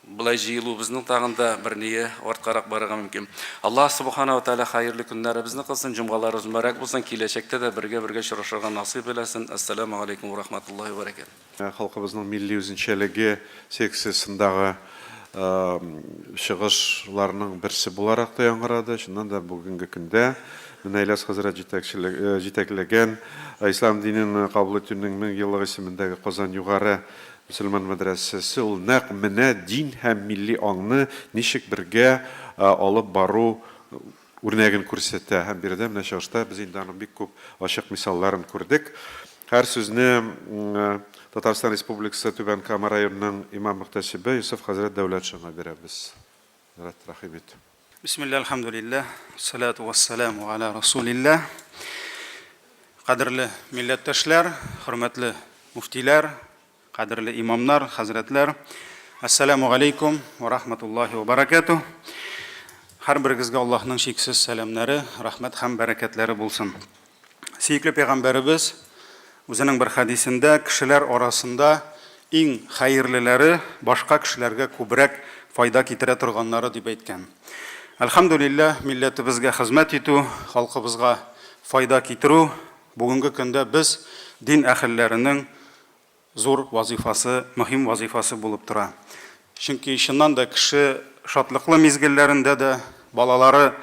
болай җыелуыбызның тагын да бер ние арткарак барырга мөмкин. Аллаһ Субхана ва Тәгалә хәерле көннәребезне кылсын, җомгаларыбыз мөбарәк булсын, киләчәктә дә бергә-бергә очрашырга насыйп әйләсен. Әссәламү галәйкүм ва рахматуллаһи ва бәрәкәтүһ. Халкыбызның милли үзенчәлеге секциясендагы чыгышларның берсе буларак та яңгырады. Чыннан да, бүгенге көндә менә Ильяс хәзрәт җитәкләгән Ислам динен кабул итүнең 1000 еллыгы исемендәге Казан югары мөселман мәдрәсәсе ул нәкъ менә дин һәм милли аңны ничек бергә алып бару. үрнәген күрсәтә. Һәм биредә менә чыгышта без инде аның бик күп ачык мисалларын күрдек. Һәр сүзне Татарстан Республикасы Түбән Кама районының имам-мөхтәсибе Йосыф хәзрәт Дәүләтшинга бирәбез. Хәзрәт, рәхим ит. Бисмилла, әлхәмдүлилләһ, вәссәлату вәссәламу аля расулилләһ. Кадерле милләттәшләр, хөрмәтле мөфтиләр, кадерле имамнар, хәзрәтләр, әссәламү галәйкүм вә рахматуллаһи вә бәрәкәтүһ. Һәрберегезгә Аллаһның чиксез сәламнәре, рәхмәт һәм бәрәкәтләре булсын. Сөекле пәйгамбәребез үзенең бер хәдисендә кешеләр арасында иң хәерлеләре башка кешеләргә күбрәк файда китерә торганнары дип әйткән. Әлхәмдүлилләһ, милләтебезгә хезмәт итү, халкыбызга файда китерү бүгенге көндә без дин әһелләренең зур вазыйфасы, мөһим вазыйфасы булып тора. Чөнки чыннан да кеше шатлыклы мизгелләрендә дә, балалары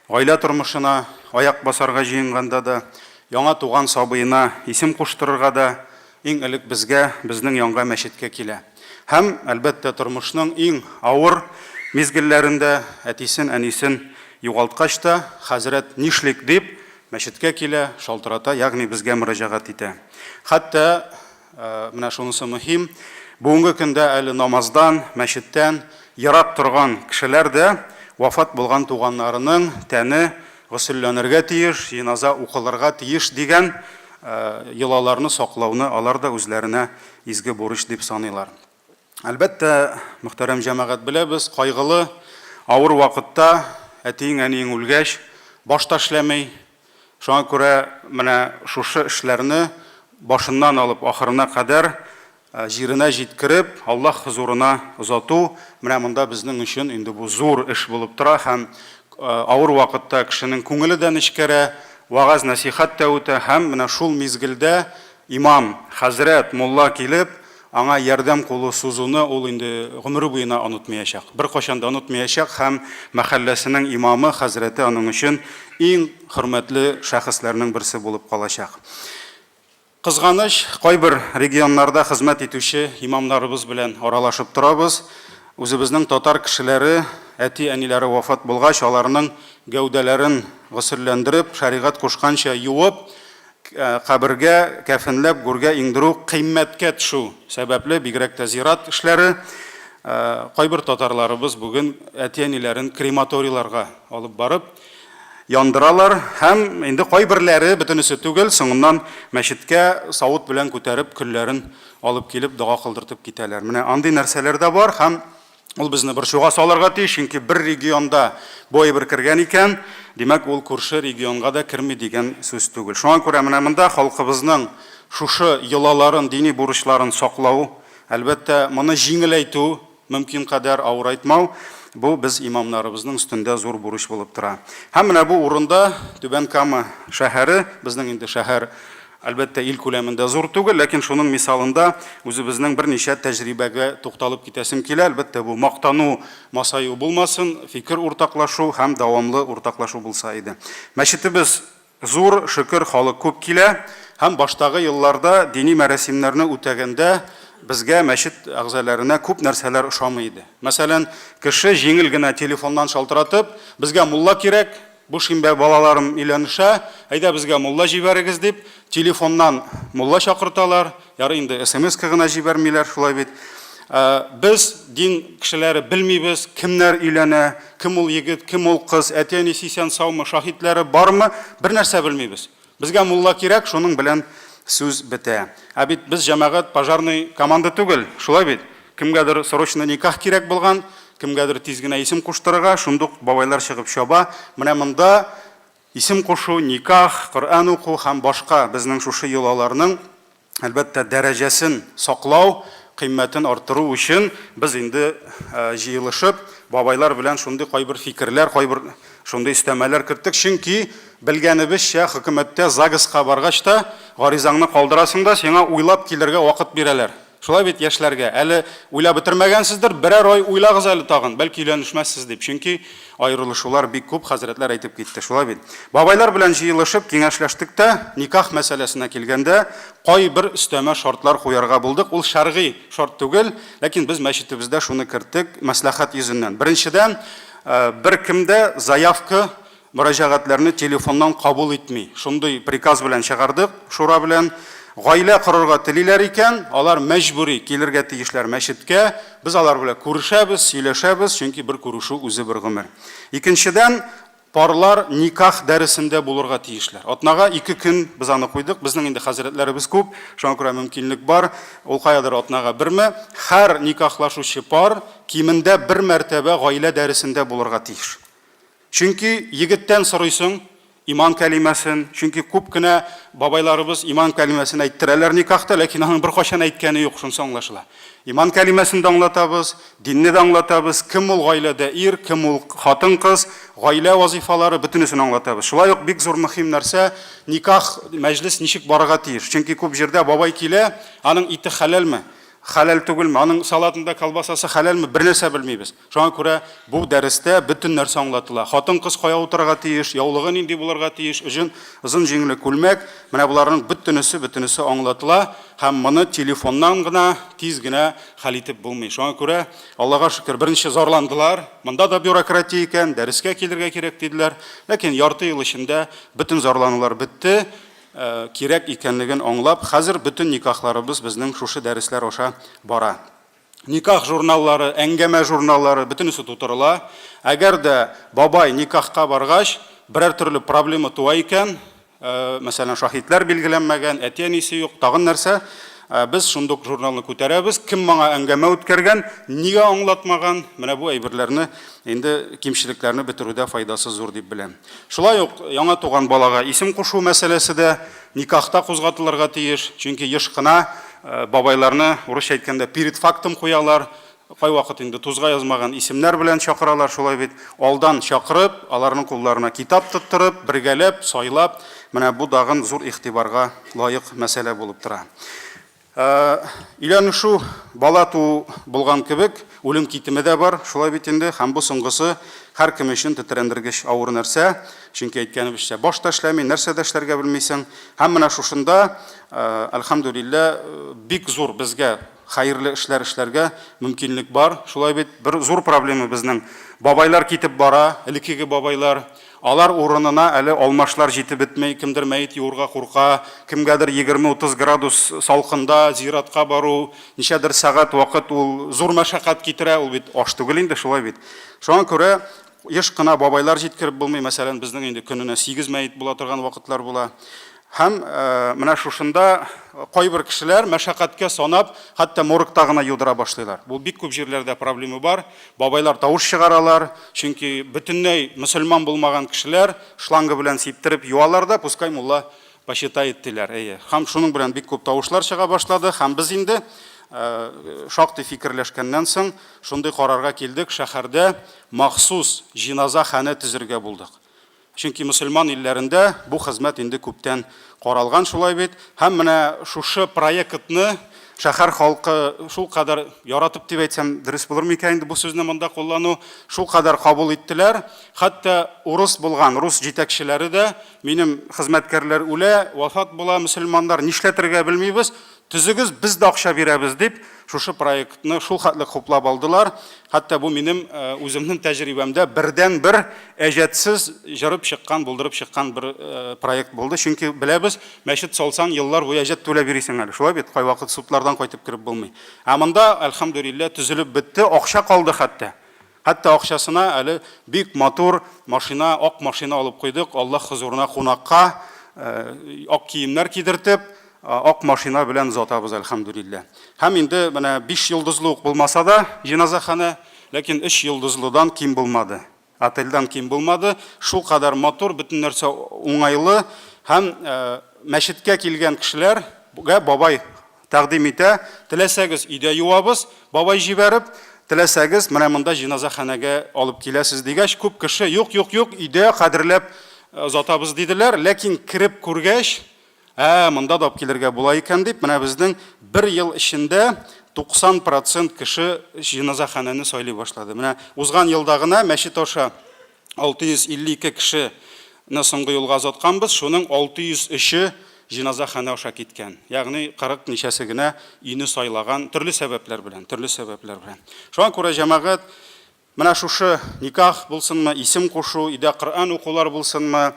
гаилә тормышына аяк басарга җыенганда да, яңа туган сабыена исем куштырырга да иң элек безгә, безнең янга мәчеткә килә. Һәм, әлбәттә, тормышның иң авыр мизгелләрендә әтисен, әнисен югалткач та, хәзрәт нишлик дип, Мәчеткә килә, шалтырата, ягъни безгә мөрәҗәгать итә. Хәтта, менә шунысы мөһим, бүгенге көндә әле намаздан, мәчеттән ерак торган кешеләр дә вафат булган туганнарының тәне госелләнергә тиеш, җеназа укылырга тиеш дигән йолаларны саклауны алар да үзләренә изге бурыч дип саныйлар. Әлбәттә, мөхтәрәм җәмәгать, беләбез, кайгылы, авыр вакытта әтиең-әниең үлгәч, баш та эшләми. Шуңа күрә менә шушы эшләрне башыннан алып ахырына кадәр җиренә җиткереп, Аллаһ хозурына озату, менә монда безнең өчен инде бу зур эш булып тора һәм авыр вакытта кешенең күңеле дә нечкәрә, вәгазь-нәсыйхәт тә үтә һәм менә шул мизгелдә имам, хәзрәт, мулла килеп, Аңа ярдәм кулы сузуны ул инде гомере буена онытмыячак. Беркайчан да онытмыячак һәм мәхәлләсенең имамы, хәзрәте аның өчен иң хөрмәтле шәхесләрнең берсе булып калачак. Кызганыч, кайбер регионнарда хезмәт итүче имамнарыбыз белән аралашып торабыз. Үзебезнең татар кешеләре, әти-әниләре вафат булгач, аларның гәүдәләрен госелләндереп, шәригать кушканча юып, Кабергә кәфенләп гүргә иңдерү кыйммәткә төшү сәбәпле, бигрәк тә зират эшләре, кайбер татарларыбыз бүген әти-әниләрен крематорийларга алып барып яндыралар һәм инде кайберләре, бөтенесе түгел, соңыннан мәчеткә савыт белән күтәреп көлләрен алып килеп дога кылдыртып китәләр. Менә андый нәрсәләр дә бар һәм Ул безне борчуга салырга тиеш, чөнки бер регионда бу әйбер кергән икән, димәк, ул күрше регионга да керми дигән сүз түгел. Шуңа күрә менә монда халкыбызның шушы йолаларын, дини бурычларын саклау, әлбәттә, моны җиңеләйтү, мөмкин кадәр авырайтмау, бу без имамнарыбызның өстендә зур бурыч булып тора. Һәм менә бу урында Түбән Кама шәһәре, безнең инде шәһәр Әлбәттә, ил күләмендә зур түгел, ләкин шуның мисалында үзебезнең берничә тәҗрибәгә тукталып китәсем килә. Әлбәттә, бу мактану, масаю булмасын, фикер уртаклашу һәм дәвамлы уртаклашу булса иде. Мәчетебез зур, шөкер, халык күп килә һәм баштагы елларда дини мәрасимнәрне үтәгәндә безгә, мәчет әгъзаләренә күп нәрсәләр ошамый иде. Мәсәлән, кеше җиңел генә телефоннан шалтыратып, безгә мулла кирәк, Бу шимбә балаларым өйләнешә, әйдә безгә мулла җибәрегез дип, телефоннан мулла чакырталар, ярый инде смс-ка гына җибәрмиләр, шулай бит. Без, дин кешеләре, белмибез, кемнәр өйләнә, кем ул егет, кем ул кыз, әти-әнисе исән-саумы, шаһитләре бармы, бернәрсә белмибез. Безгә мулла кирәк, шуның белән сүз бетә. Ә бит без, җәмәгать, пожарный команда түгел, шулай бит? Кемгәдер срочно никах кирәк булган, кемгәдер тиз генә исем куштырырга, шундук бабайлар чыгып чаба. Менә монда исем кушу, никах, Коръән уку һәм башка безнең шушы йолаларның, әлбәттә, дәрәҗәсен саклау, кыйммәтен арттыру өчен без инде җыелышып, бабайлар белән шундый кайбер фикерләр, кайбер шундый өстәмәләр керттек. Чөнки, белгәнебезчә, хөкүмәттә ЗАГСка баргач та, гаризаңны калдырасың да, сиңа уйлап килергә вакыт бирәләр. Шулай бит, яшьләргә, әле уйлап бетермәгәнсездер, берәр ай уйлагыз әле тагын, бәлки өйләнешмәссез дип, чөнки аерылышулар бик күп, хәзрәтләр әйтеп китте, шулай бит. Бабайлар белән җыелышып, киңәшләштек тә, никах мәсьәләсенә килгәндә, кайбер өстәмә шартлар куярга булдык, ул шәргый шарт түгел, ләкин без мәчетебездә шуны керттек, мәсләхәт йөзеннән. Беренчедән, беркем дә заявка. мөрәҗәгатьләрне телефоннан кабул итми. Шундый приказ белән чыгардык, шура белән. Гаилә корырга телиләр икән, алар мәҗбүри килергә тиешләр мәчеткә. Без алар белән күрешәбез, сөйләшәбез, чөнки бер күрешү үзе бер гомер. Икенчедән, парлар никах дәресендә булырга тиешләр. Атнага ике көн без аны куйдык. Безнең инде хәзрәтләребез күп, шуңа күрә мөмкинлек бар. Ул каядыр атнага берме. Һәр никахлашучы пар кимендә бер мәртәбә гаилә дәресендә булырга тиеш. Чөнки егеттән сорыйсың иман кәлимәсен, чөнки күп кенә бабайларыбыз иман кәлимәсен әйттерәләр никахта, ләкин аның беркайчан әйткәне юк, шунысы аңлашыла. Иман кәлимәсен дә аңлатабыз, динне дә аңлатабыз, кем ул гаиләдә ир, кем ул хатын-кыз, гаилә вазыйфалары, бөтенесен аңлатабыз. Шулай ук бик зур мөһим нәрсә, никах мәҗлес ничек барырга тиеш. Чөнки күп җирдә бабай килә, аның ите хәләлме, хәләл түгелме, аның салатында колбасасы хәләлме, бернәрсә белмибез. Шуңа күрә бу дәрестә бөтен нәрсә аңлатыла. Хатын-кыз кая утырырга тиеш, яулыгы нинди булырга тиеш, озын, озын җиңле күлмәк, менә боларның бөтенесе, бөтенесе аңлатыла һәм моны телефоннан гына тиз генә хәл итеп булмый. Шуңа күрә, Аллага шөкер, беренче зарландылар, монда да бюрократия икән, дәрескә килергә кирәк диделәр. Ләкин ярты ел эчендә бөтен зарланулар бетте, кирәк икәнлеген аңлап, хәзер бөтен никахларыбыз безнең шушы дәресләр аша бара. Никах журналлары, әңгәмә журналлары, бөтенесе тутырыла. Әгәр дә бабай никахка баргач, берәр төрле проблема туа икән, мәсәлән, шаһитләр билгеләнмәгән, әти-әнисе юк, тагын нәрсә, без шундук журналны күтәрәбез, кем моңа әңгәмә үткәргән, нигә аңлатмаган, менә бу әйберләрне инде кимчелекләрне бетерүдә файдасы зур дип беләм. Шулай ук яңа туган балага исем кушу мәсьәләсе дә никахта кузгатылырга тиеш, чөнки еш кына бабайларны, урысча әйткәндә, перед фактом куялар, кайвакыт инде тузга язмаган исемнәр белән чакыралар, шулай бит, алдан чакырып, аларның кулларына китап тоттырып, бергәләп, сайлап, менә бу тагын зур игътибарга лаек мәсьәлә булып тора. Өйләнешү, бала туу булган кебек, үлем китеме дә бар, шулай бит инде, һәм бу соңгысы һәркем өчен тетрәндергеч авыр нәрсә, чөнки әйткәнебезчә, баш та эшләми, нәрсә дә эшләргә белмисең. Һәм менә шушында, әлхәмдүлилләһ, бик зур безгә хәерле эшләр эшләргә мөмкинлек бар, шулай бит. Бер зур проблема безнең, бабайлар китеп бара, элеккеге бабайлар, Алар урынына әле алмашлар җитеп бетми, кемдер мәет юырга курка, кемгәдер егерме-утыз градус салкында зиратка бару, ничәдер сәгать вакыт ул зур мәшәкать китерә, ул бит аш түгел инде, шулай бит. Шуңа күрә еш кына бабайлар җиткереп булмый, мәсәлән, безнең инде көненә сигез мәет була торган вакытлар була. Һәм менә шушында кайбер кешеләр мәшәкатькә санап, хәтта моргта гына юдыра башлыйлар. Бу бик күп җирләрдә проблема бар. Бабайлар тавыш чыгаралар, чөнки бөтенләй мөселман булмаган кешеләр шланга белән сиптереп юалар да, пускай мулла посчитает диләр. Әйе. Һәм шуның белән бик күп тавышлар чыга башлады. Һәм без инде шактый фикерләшкәннән соң шундый карарга килдек, шәһәрдә махсус җиназа ханә төзергә булдык. Чөнки мөселман илләрендә бу хезмәт инде күптән каралган, шулай бит. Һәм менә шушы проектны шәһәр халкы шулкадәр яратып дип әйтсәм, дөрес булыр микән инде бу сүзне монда куллану, шулкадәр кабул иттеләр. Хәтта урыс булган рус җитәкчеләре дә, минем хезмәткәрләр үлә, вафат була, мөселманнар, нишләтергә белмибез, Төзегез, без дә акча бирәбез, дип, шушы проектны шул хәтле хуплап алдылар. Хәтта бу минем үземнең тәҗрибәмдә бердәнбер әҗәтсез җырып чыккан, булдырып чыккан бер проект булды. Чөнки беләбез, мәчет салсаң, еллар буе әҗәт түләп йөрисең әле. Шулай бит, кайвакыт судлардан кайтып кереп булмый. Ә монда, әлхәмдүлилләһ, төзелеп бетте, акча калды хәтта. Хәтта акчасына әле бик матур машина, ак машина алып куйдык, Аллаһ хозурына кунакка ак киемнәр кидертеп, ак машина белән озатабыз, әлхәмдүлилләһ. Һәм инде менә биш йолдызлы ук булмаса да җеназаханә, ләкин өч йолдызлыдан ким булмады. Отельдән ким булмады. Шулкадәр матур, бөтен нәрсә уңайлы һәм мәчеткә килгән кешеләргә бабай Тәкъдим итә, теләсәгез, өйдә юабыз, бабай җибәреп, теләсәгез, менә монда җеназаханәгә алып киләсез, дигәч, күп кеше, юк, юк, юк, өйдә кадерләп озатабыз, диделәр. Ләкин кереп күргәч, ә, монда да алып килергә була икән, дип, менә безнең бер ел эчендә 90 процент кеше җеназаханәне сайлый башлады. Менә узган елда гына мәчет аша 652 кешене соңгы юлга озатканбыз, шуның 603-е җеназаханә аша киткән. Ягъни 40 ничәсе генә өйне сайлаган төрле сәбәпләр белән, төрле сәбәпләр белән. Шуңа күрә, җәмәгать, Менә шушы никах булсынмы, исем кушу, өйдә Коръән укулар булсынмы,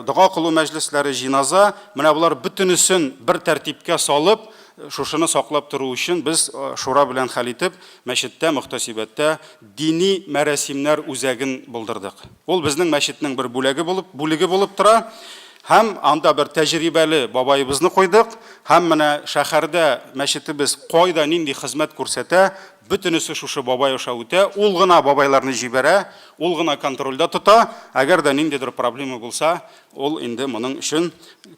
дога кылу мәҗлесләре, җиназа, менә болар бөтенесен бер тәртипкә салып, шушыны саклап тору өчен без шура белән хәл итеп, мәчеттә, мөхтәсибәттә дини мәрасимнәр үзәген булдырдык. Ул безнең мәчетнең бер бүләге булып, бүлеге булып тора. Һәм анда бер тәҗрибәле бабаебызны куйдык. Һәм менә шәһәрдә мәчетебез кайда нинди хезмәт күрсәтә, бөтенесе шушы бабай аша үтә. Ул гына бабайларны җибәрә, ул гына контрольдә тота. Әгәр дә ниндидер проблема булса, ул инде моның өчен,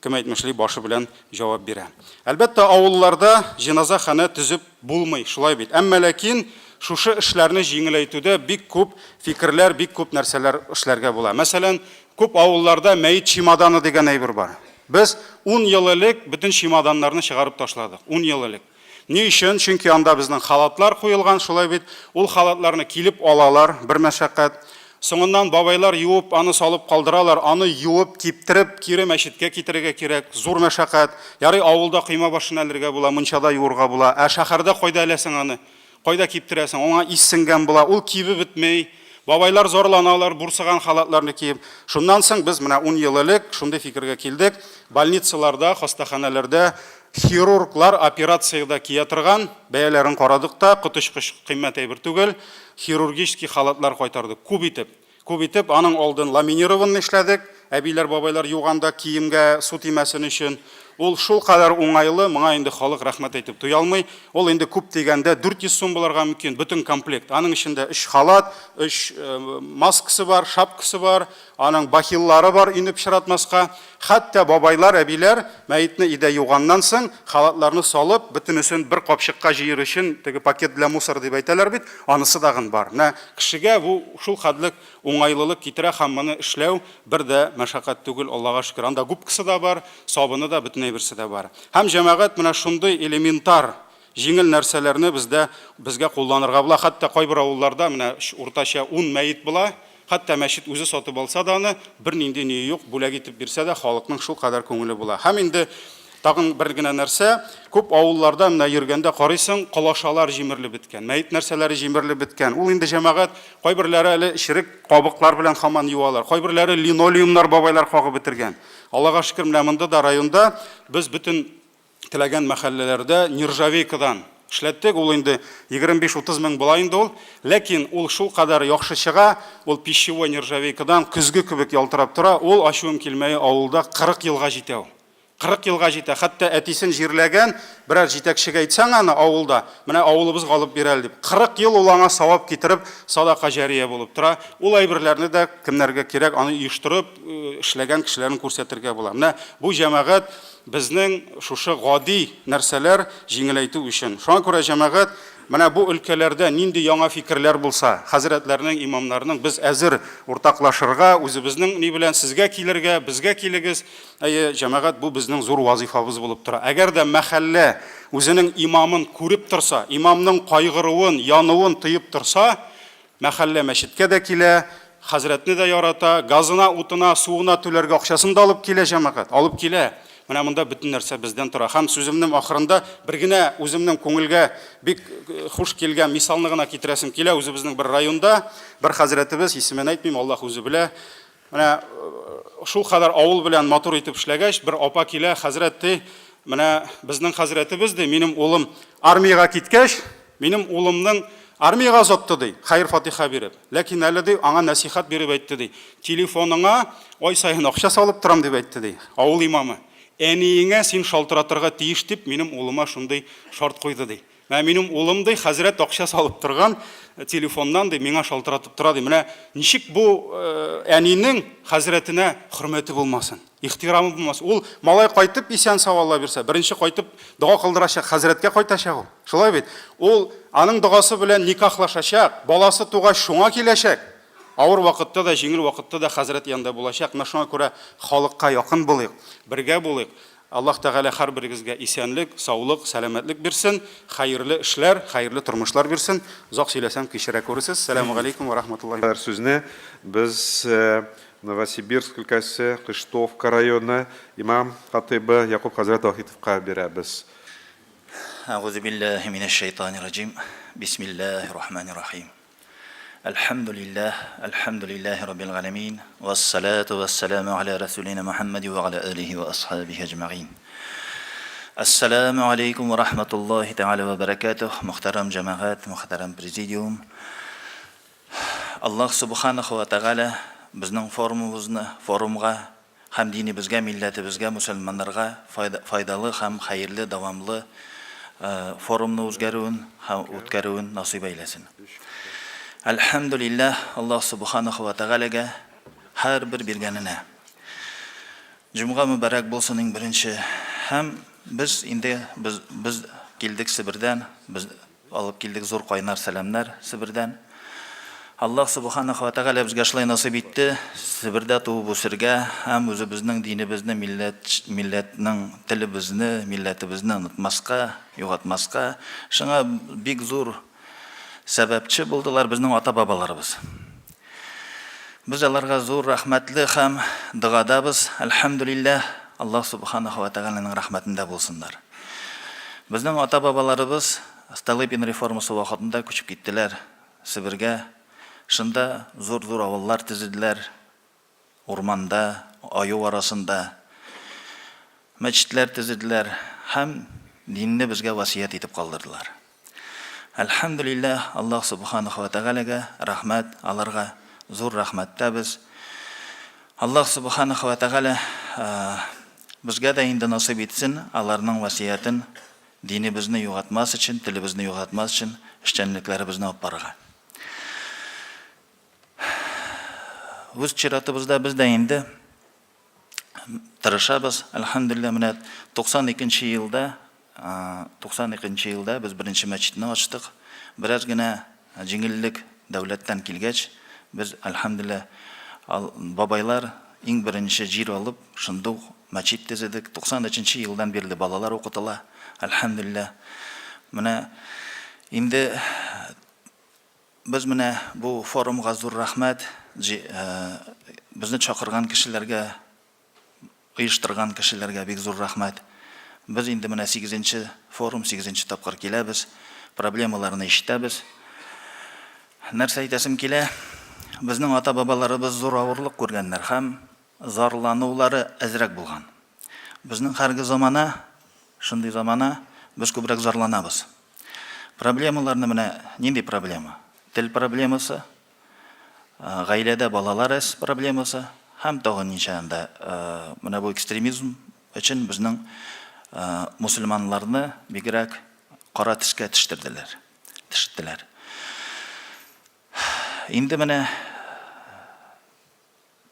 кем әйтмешли, башы белән җавап бирә. Әлбәттә, авылларда җеназаханә төзеп Булмый, шулай бит. Әмма ләкин шушы эшләрне җиңеләйтүдә бик күп фикерләр, бик күп нәрсәләр эшләргә була. Мәсәлән, күп авылларда мәет чемоданы дигән әйбер бар. Без ун ел элек бөтен чемоданнарны чыгарып ташладык. Ун ел элек. Ни өчен? Чөнки анда безнең халатлар куелган, шулай бит. Ул халатларны килеп алалар, бер мәшәкать. Соңыннан бабайлар юып, аны салып калдыралар, аны юып, киптереп, кире мәчеткә китерергә кирәк, зур мәшәкать. Ярый, авылда койма башына элергә була, мунчада юырга була, ә шәһәрдә кайда эләсең аны? Кайда киптерәсең? Аңа ис сеңгән була, ул кибеп бетми. Бабайлар зарланалар, бурсыган халатларны киеп. Шуннан соң без менә ун ел элек шундый фикергә килдек, больницаларда, хастаханәләрдә хирурглар операциядә кия торган, бәяләрен карадык та, коточкыч кыйммәт әйбер түгел, хирургический халатлар кайтардык. Күп итеп. Күп итеп, аның алдын ламинированный эшләдек, әбиләр, бабайлар юганда киемгә су тимәсен өчен. Ул шулкадәр уңайлы, моңа инде халык рәхмәт әйтеп туя алмый. Ул инде күп дигәндә 400 сум булырга мөмкин, бөтен комплект. Аның эчендә өч халат, өч маскасы бар, шапкасы бар, аның бахиллары бар өйне пычратмаска. Хәтта бабайлар, әбиләр мәетне өйдә юганнан соң, халатларны салып, бөтенесен бер капчыкка җыер өчен, теге пакет для мусора дип әйтәләр бит, анысы тагын бар. Менә кешегә бу шул хәтлек уңайлылык китерә һәм моны эшләү бер дә мәшәкать түгел, Аллага шөкер. Анда губкасы да бар, сабыны да, бөтен әйберсе дә бар. Һәм, җәмәгать, менә шундый элементар, җиңел нәрсәләрне бездә безгә кулланырга була. Хәтта кайбер авылларда менә уртача ун мәет була, хәтта мәчет үзе сатып алса да аны, бернинди ние юк, бүләк итеп бирсә дә, халыкның шулкадәр күңеле була. Һәм инде тагын бер генә нәрсә, күп авылларда менә йөргәндә карыйсың, колашалар җимерелеп беткән, мәет нәрсәләре җимерелеп беткән. Ул инде җәмәгать, кайберләре әле черек кабыклар белән һаман юалар, кайберләре линолеумнар бабайлар кагып бетергән. Аллага шөкер, менә монда да районда без бөтен теләгән мәхәлләләрдә нержавейкадан эшләттек. Ул инде 25-30 мең була инде ул. Ләкин ул шулкадәр яхшы чыга, ул пищевой нержавейкадан көзге кебек ялтырап тора. Ул, ачуым килмәе, авылда 40 елга җитә ул. 40 елга җитә. Хәтта әтисен җирләгән берәр җитәкчегә әйтсәң аны авылда, менә авылыбызга алып бир әле дип. 40 ел ул аңа савап китереп, садака җәрия булып тора. Ул әйберләрне дә кемнәргә кирәк, аны оештырып, эшләгән кешеләрен күрсәтергә була. Менә бу җәмәгать Безнең шушы гади нәрсәләр җиңеләйтү өчен. Шуңа күрә, җәмәгать, менә бу өлкәләрдә нинди яңа фикерләр булса, хәзрәтләрнең, имамнарның, без әзер уртаклашырга, үзебезнең ни белән сезгә килергә, безгә килегез. Әйе, җәмәгать, бу безнең зур вазыйфабыз булып тора. Әгәр дә мәхәллә үзенең имамын күреп торса, имамның кайгыруын, януын тоеп торса, Мәхәллә мәчеткә дә килә, хәзрәтне дә ярата, газына, утына, суына түләргә акчасын да алып килә җәмәгать, алып килә. Менә монда бөтен нәрсә бездән тора. Һәм сүземнең ахырында бер генә үземнең күңелгә бик хуш килгән мисалны гына китерәсем килә. Үзебезнең бер районда бер хәзрәтебез, исемен әйтмим, Аллаһ үзе белә, Менә шул кадәр авыл белән матур итеп эшләгәч, бер апа килә, хәзрәт ди, менә безнең хәзрәтебез ди, минем улым армиягә киткәч, минем улымның армиягә озатты ди, хәер-фатиха биреп. Ләкин әле ди, аңа нәсихәт биреп әйтте ди, телефоныңа ай саен акча салып торам дип әйтте ди, авыл имамы. Әниеңә син шалтыратырга тиеш дип, минем улыма шундый шарт куйды ди. Менә минем улым, ди, хәзрәт акча салып торган телефоннан, ди, миңа шалтыратып тора, ди. Менә ничек бу әнинең хәзрәтенә хөрмәте булмасын, ихтирамы булмасын. Ул малай кайтып исән-сау Алла бирсә, беренче кайтып дога кылдырачак, хәзрәткә кайтачак ул. Шулай бит? Ул аның догасы белән никахлашачак, баласы тугач шуңа киләчәк. Авыр вакытта да, җиңел вакытта да хәзрәт янында булачак. Менә шуңа күрә халыкка якын булыйк, бергә булыйк. Аллаһ Тәгалә һәрберегезгә исәнлек, саулык, сәламәтлек бирсен, хәерле эшләр, хәерле тормышлар бирсен. Озак сөйләсәм, кичерә күрерсез. Сәламү галәйкүм вә рахматуллаһи. Хәзер сүзне без Новосибирск өлкәсе Кыштовка районы имам-хатыйбы Якуб хәзрәт Вахитовка бирәбез. Әгъузу биллаһи минәш шәйтанир раҗим. Бисмиллаһир рахманир рахим. Әлхәмдүлилләһ, әлхәмдүлилләһи раббил галәмин, вәссалату вәссәламу аля расулина Мухәммәди вә аля алихи вә асхабихи әҗмәгыйн. Әссәламү алейкум вә рахматуллаһи тәгалә вә бәрәкәтүһ, мөхтәрәм җәмәгать, мөхтәрәм президиум. Аллаһ субханаху вә тәгалә безнең форумыбызны, форумга һәм динебезгә, милләтебезгә, мөселманнарга файдалы һәм хәерле, дәвамлы форумны үзгәрүен һәм үткәрүен насыйп әйләсен. Әлхәмдүлилләһ, Аллаһ Субханаху ва Тәгаләгә һәрбер биргәненә. Җомга мөбарәк булсын иң беренче. Һәм без инде без, без килдек Себердән, без Алып килдек зур кайнар сәламнәр Себердән. Аллаһ Субханаху ва Тәгалә безгә шулай насыйп итте, Себердә туып үсергә һәм үзебезнең динебезне, милләт, милләтнең телебезне, милләтебезне онытмаска, югатмаска. Шуңа бик зур сәбәпче булдылар безнең ата-бабаларыбыз. Без аларга зур рәхмәтле һәм догадабыз. Әлхәмдүлилләһ, Аллаһ Субханаху ва Тәгаләнең рәхмәтендә булсыннар. Безнең ата-бабаларыбыз Столыпин реформасы вакытында күчеп киттеләр Себергә. Шунда зур-зур авыллар төзеделәр, урманда, аю арасында мәчетләр төзеделәр һәм динне безгә васыять итеп калдырдылар. Әлхәмдүлилләһ, Аллаһ Субханаху ва Тәгаләгә рәхмәт, аларга зур рәхмәттә без. Аллаһ Субханаху ва Тәгалә безгә дә инде насыйп итсен аларның васыятен, динебезне югатмас өчен, телебезне югатмас өчен эшчәнлекләребезне алып барырга. Үз чиратыбызда без дә инде тырышабыз. Әлхәмдүлилләһ, менә 92 нче елда, 92 нче елда без беренче мәчетне ачтык. Бераз генә җиңеллек дәүләттән килгәч, без, әлхәмдүлилләһ, бабайлар иң беренче җир алып, шунда ук мәчет төзедек. 93 нче елдан бирле балалар укытыла, әлхәмдүлилләһ. Менә инде Без менә бу форумга зур рәхмәт, безне чакырган кешеләргә, оештырган кешеләргә бик зур рәхмәт. Без инде менә сигезенче форум, сигезенче тапкыр киләбез, проблемаларны ишетәбез. Нәрсә әйтәсем килә, безнең ата-бабаларыбыз зур авырлык күргәннәр һәм зарланулары әзрәк булган. Безнең хәрге замана, шундый замана, без күбрәк зарланабыз. Проблемаларны менә нинди проблема? Тел проблемасы, гаиләдә балалар әз проблемасы һәм тагын ничә анда менә бу экстремизм өчен безнең мусульманнарны бигрәк кара төскә төштерделәр, төшерттеләр. Инде менә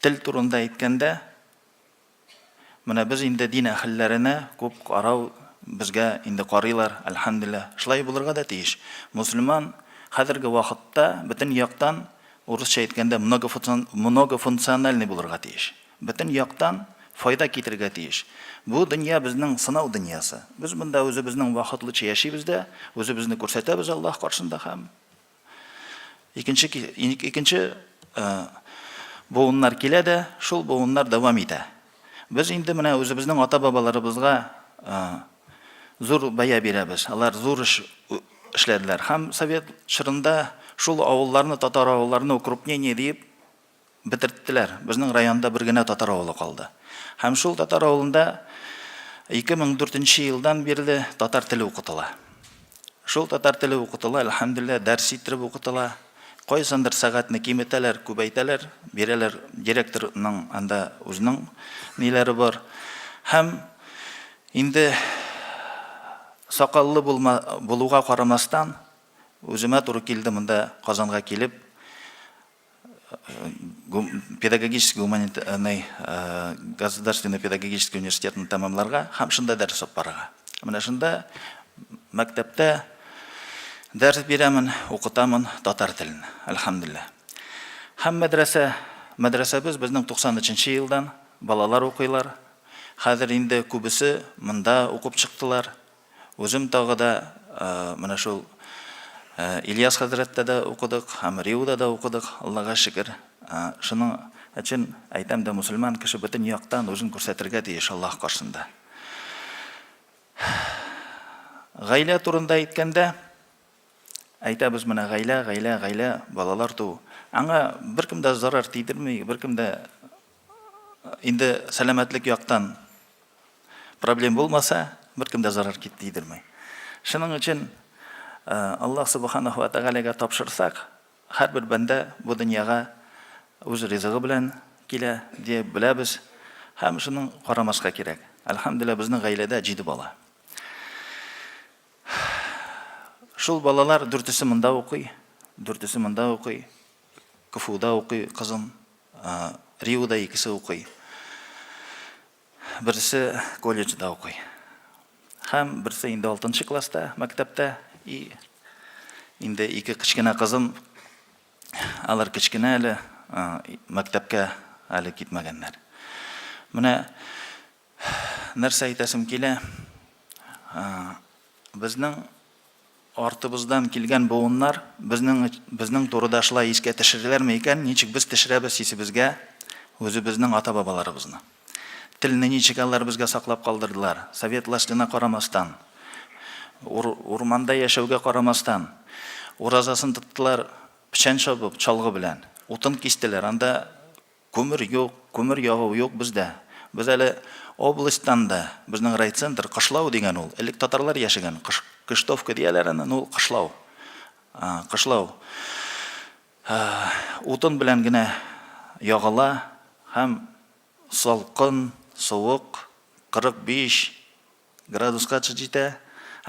тел турында әйткәндә, Менә без инде дин әһелләренә күп карау безгә инде карыйлар, әлхәмдүлилләһ. Шулай булырга да тиеш. Мөселман хәзерге вакытта бөтен яктан, урысча әйткәндә, многофункциональный булырга тиеш. Бөтен яктан файда китерергә тиеш. Бу дөнья безнең сынау дөньясы. Без монда үзебезнең вакытлыча яшибез дә, үзебезне күрсәтәбез Аллаһ каршында һәм Икенче, икенче буыннар килә дә, шул буыннар дәвам итә. Без инде менә үзебезнең ата-бабаларыбызга зур бәя бирәбез. Алар зур эш эшләделәр. Һәм совет чорында шул авылларны, татар авылларны укрупнение диеп Бетерттеләр. Безнең районда бер генә татар авылы калды. Һәм шул татар авылында 2004 нче елдан бирле татар теле укытыла. Шул татар теле укытыла, әлхәмдүлилләһ, дәрес иттереп укытыла. Кайсандыр сәгатьне киметәләр, күбәйтәләр, бирәләр, директорның анда үзенең ниләре бар. Һәм инде сакаллы булма, булуга карамастан, үземә туры килде монда Казанга килеп, педагогический гуманитарный государственный педагогический университетны тәмамларга һәм шунда дәрес алып барырга. Менә шунда мәктәптә дәрес бирәмен, укытамын татар телен, әлхәмдүлилләһ. Һәм мәдрәсә, мәдрәсәбез безнең 93 елдан балалар укыйлар. Хәзер инде күбесе монда укып чыктылар. Үзем тагы да менә шул Ильяс хәзрәттә дә укыдык һәм РИУда да укыдык, Аллага шөкер. Шуның өчен әйтәм дә, мөселман кеше бөтен яктан үзен күрсәтергә тиеш Аллаһ каршында. Гаилә турында әйткәндә, Әйтәбез менә гаилә, гаилә, гаилә, балалар туу. Аңа беркем дә зарар тидерми, беркем дә инде сәламәтлек яктан проблем булмаса, беркем дә зарар тидерми. Шуның өчен Аллаһ Субханаһу ва Тәгаләгә тапшырсак, һәрбер бәндә бу дөньяга үз ризыгы белән килә, диеп беләбез. Һәм шуның карамаска кирәк. Әлхәмдүлилләһ, безнең гаиләдә җиде бала. Шул балалар дүртесе монда укый, дүртесе монда укый. КФУда укый кызым, РИУда икесе укый. Берсе колледжда укый. Һәм берсе инде алтынчы класста мәктәптә. И инде ике кечкенә кызым, алар кечкенә әле, мәктәпкә әле китмәгәннәр. Менә нәрсә әйтәсем килә, безнең артыбыздан килгән буыннар безнең безнең турыда шулай искә төшерерләрме икән, ничек без төшерәбез исебезгә үзебезнең ата-бабаларыбызны. Телне ничек алар безгә саклап калдырдылар, совет властена карамастан, ур, урманда яшәүгә карамастан, уразасын тоттылар печән чабып, чалгы белән, утын кистеләр, анда Күмер юк, күмер ягу юк бездә. Без әле областьтан да, безнең райцентр Кышлау дигән ул, элек татарлар яшәгән, Кыш, Кыштовка дияләр аны, ну ул Кышлау. Кышлау. Утын белән генә ягыла һәм салкын, суык, 45 Градуска җитә.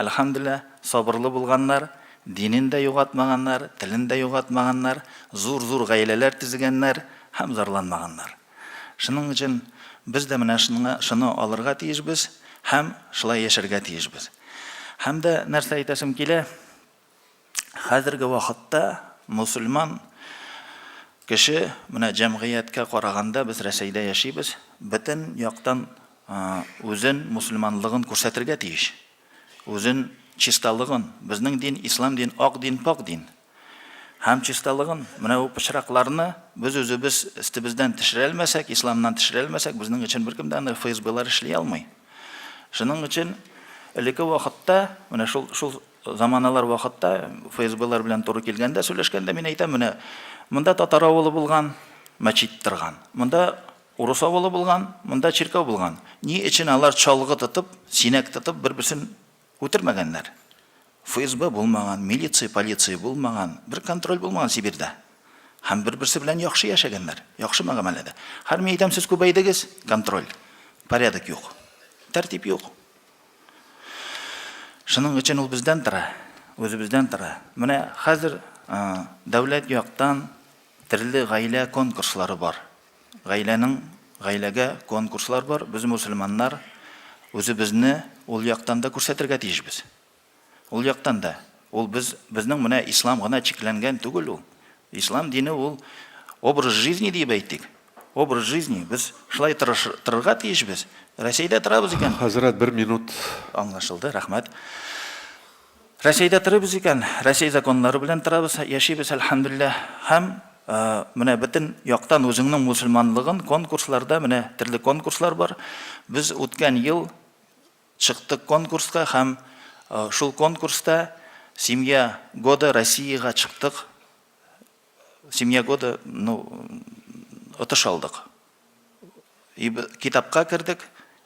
Әлхәмдүлилләһ, сабырлы булганнар, динен дә югатмаганнар, телен дә югатмаганнар, зур-зур гаиләләр төзегәннәр һәм зарланмаганнар. Шуның өчен без дә менә шуңа шуны алырга тиешбез һәм шулай яшәргә тиешбез. Һәм дә нәрсә әйтәсем килә, Хәзерге вакытта мосылман кеше, менә җәмгыятькә караганда, без Рәсәйдә яшибез, бөтен яктан үзен мосылманлыгын күрсәтергә тиеш. Үзен чисталыгын, безнең дин, ислам дин, ак дин, пакь дин. Һәм чисталыгын, менә бу пычракларны без үзебез өстебездән төшерәлмәсәк, исламнан төшерәлмәсәк, безнең өчен беркем дә аны ФСБлар эшли алмый. Шуның өчен элекке вакытта, менә шул, шул Заманалар вакытта ФСБлар белән туры килгәндә, сөйләшкәндә мин әйтәм, менә монда татар авылы булган, мәчет торган. Монда урыс авылы булган, монда чиркәү булган. Ни өчен алар чалгы тотып, синәк тотып бер-берсен үтермәгәннәр? ФСБ булмаган, милиция, полиция булмаган, бер контроль булмаган Сибирьдә. Һәм бер-берсе белән яхшы яшәгәннәр, яхшы мөгамәләдә. Хәер, мин әйтәм, сез күбәйдегез, контроль, порядок юк, тәртип юк. Шуның өчен ул бездән тора, үзебездән тора. Менә хәзер дәүләт яктан төрле гаилә конкурслары бар. Гаиләнең гаиләгә конкурслар бар. Без мусульманнар үзебезне ул яктан да күрсәтергә тиешбез. Ул яктан да. Ул без, безнең менә ислам гына чикләнгән түгел ул. Ислам дине ул образ жизни диеп әйтик. Образ жизни. Без шулай тырыш, торырга тиешбез. Рәсәйдә торабыз икән. Хәзрәт, бер минут. Аңлашылды, рәхмәт. Рәсәйдә торабыз икән, Рәсәй законнары белән торабыз, яшибез, әлхәмдүлилләһ. Һәм менә бөтен яктан үзеңнең мусульманлыгын конкурсларда, менә төрле конкурслар бар. Без үткән ел Чыктык конкурска һәм шул конкурста Семья года Россиига чыктык. Семья года, ну, отыш алдык. И китапка кердек,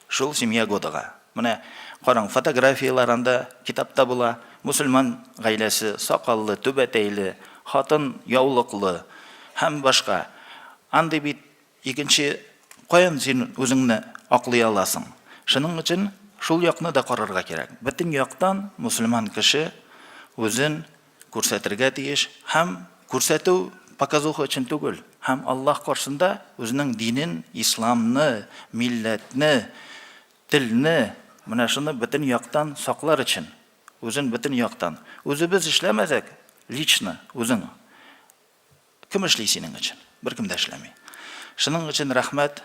шул Семья годага. Менә караң, фотографияләр анда китапта була. Мусульман гаиләсе, сакаллы, түбәтәйле, хатын яулыклы һәм башка. Андый бит Икенче, каян син үзеңне аклый аласың? Шуның өчен шул якны да карарга кирәк. Бөтен яктан мөселман кеше үзен күрсәтергә тиеш һәм күрсәтү показуха өчен түгел, һәм Аллаһ каршында үзенең динен, исламны, милләтне, телне, менә шуны бөтен яктан саклар өчен, үзен бөтен яктан. Үзебез эшләмәсәк, лично үзең, Кем эшли синең өчен? Беркем дә эшләми. Шуның өчен рәхмәт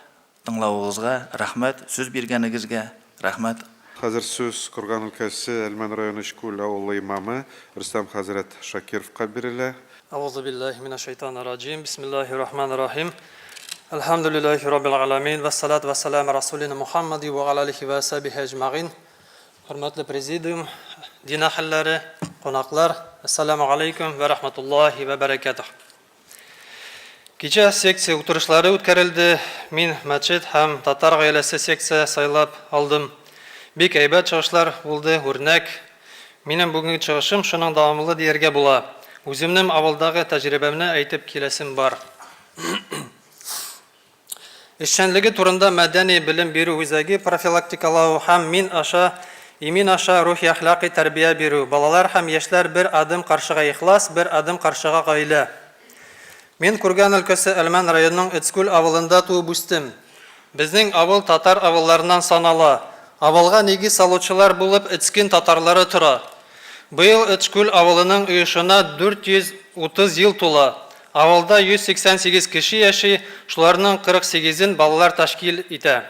тыңлавыгызга, рәхмәт сүз биргәнегезгә, рәхмәт. Хәзер сүз Курган өлкәсе Әлмән районы Өчкүл авылы имамы Рөстәм хәзрәт Шакировка бирелә. Әгъузу биллаһи минәш шайтанир раҗим. Бисмиллаһир рахманир рахим. Әлхәмдүлиллаһи раббил галәмин. Вәссалату вәссәламу расулина Мухаммади ва аля алихи ва асхабихи әҗмәгыйн. Хөрмәтле президиум, дин әһелләре. кунаклар, Әссәламү галәйкүм вә рахматуллаһи вә бәрәкәтүһ. Кичә секция утырышлары үткәрелде. Мин мәчет һәм татар гаиләсе секция сайлап алдым. Бик әйбәт чыгышлар булды, үрнәк. Минем бүгенге чыгышым шуның дәвамлы дияргә була. Үземнем авылдагы тәҗрибәмне әйтеп киләсем бар. Эшчәнлеге турында мәдәни белем бирү үзәге профилактикалау һәм мин аша имин аша рухи-әхлакый тәрбия бирү, балалар һәм яшьләр бер адым каршыга ихлас, бер адым каршыга гаилә. Мин Курган өлкәсе Әлмән районының Эцкүл авылында туып үстем. Безнең авыл татар авылларыннан санала. Авылга нигез салучылар булып Эцкин татарлары тора. Быел Эцкүл авылының оешуына 430 ел тула. Авылда 188 кеше яши, шуларның 48-ен балалар тәшкил итә.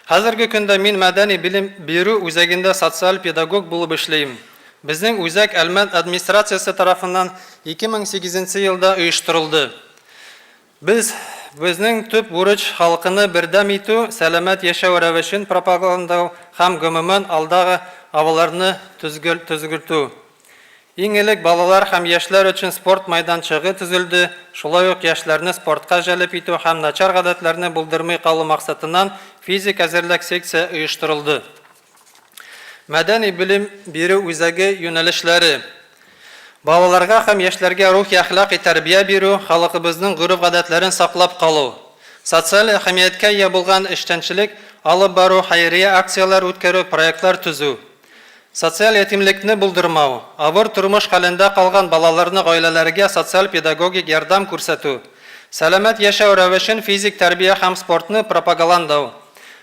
Хәзерге көндә мин мәдәни белем бирү үзәгендә социаль педагог булып эшлим. Безнең үзәк Әлмәт администрациясе тарафыннан 2008 нче елда оештырылды. Без, безнең төп бурыч, халкыны бердәм итү, сәламәт яшәү рәвешен пропагандау һәм гомумән алдагы авылларны төзгертү. Иң элек балалар һәм яшьләр өчен спорт майданчыгы төзелде, шулай ук яшьләрне спортка җәлеп итү һәм начар гадәтләрне булдырмый калу максатыннан физик әзерлек секция оештырылды. Мәдәни белем бирү үзәге юнәлешләре, балаларга һәм яшьләргә рухи-әхлакый тәрбия бирү, халыкыбызның гореф-гадәтләрен саклап калу, социаль әһәмияткә ия булган эшчәнчелек алып бару, хәйрия акцияләр үткәрү, проектлар төзү. Социаль ятимлекне булдырмау, авыр тормыш хәлендә калган балаларны гаиләләргә социаль-педагогик ярдәм күрсәтү, сәламәт яшәү рәвешен, физик тәрбия һәм спортны пропагаландау,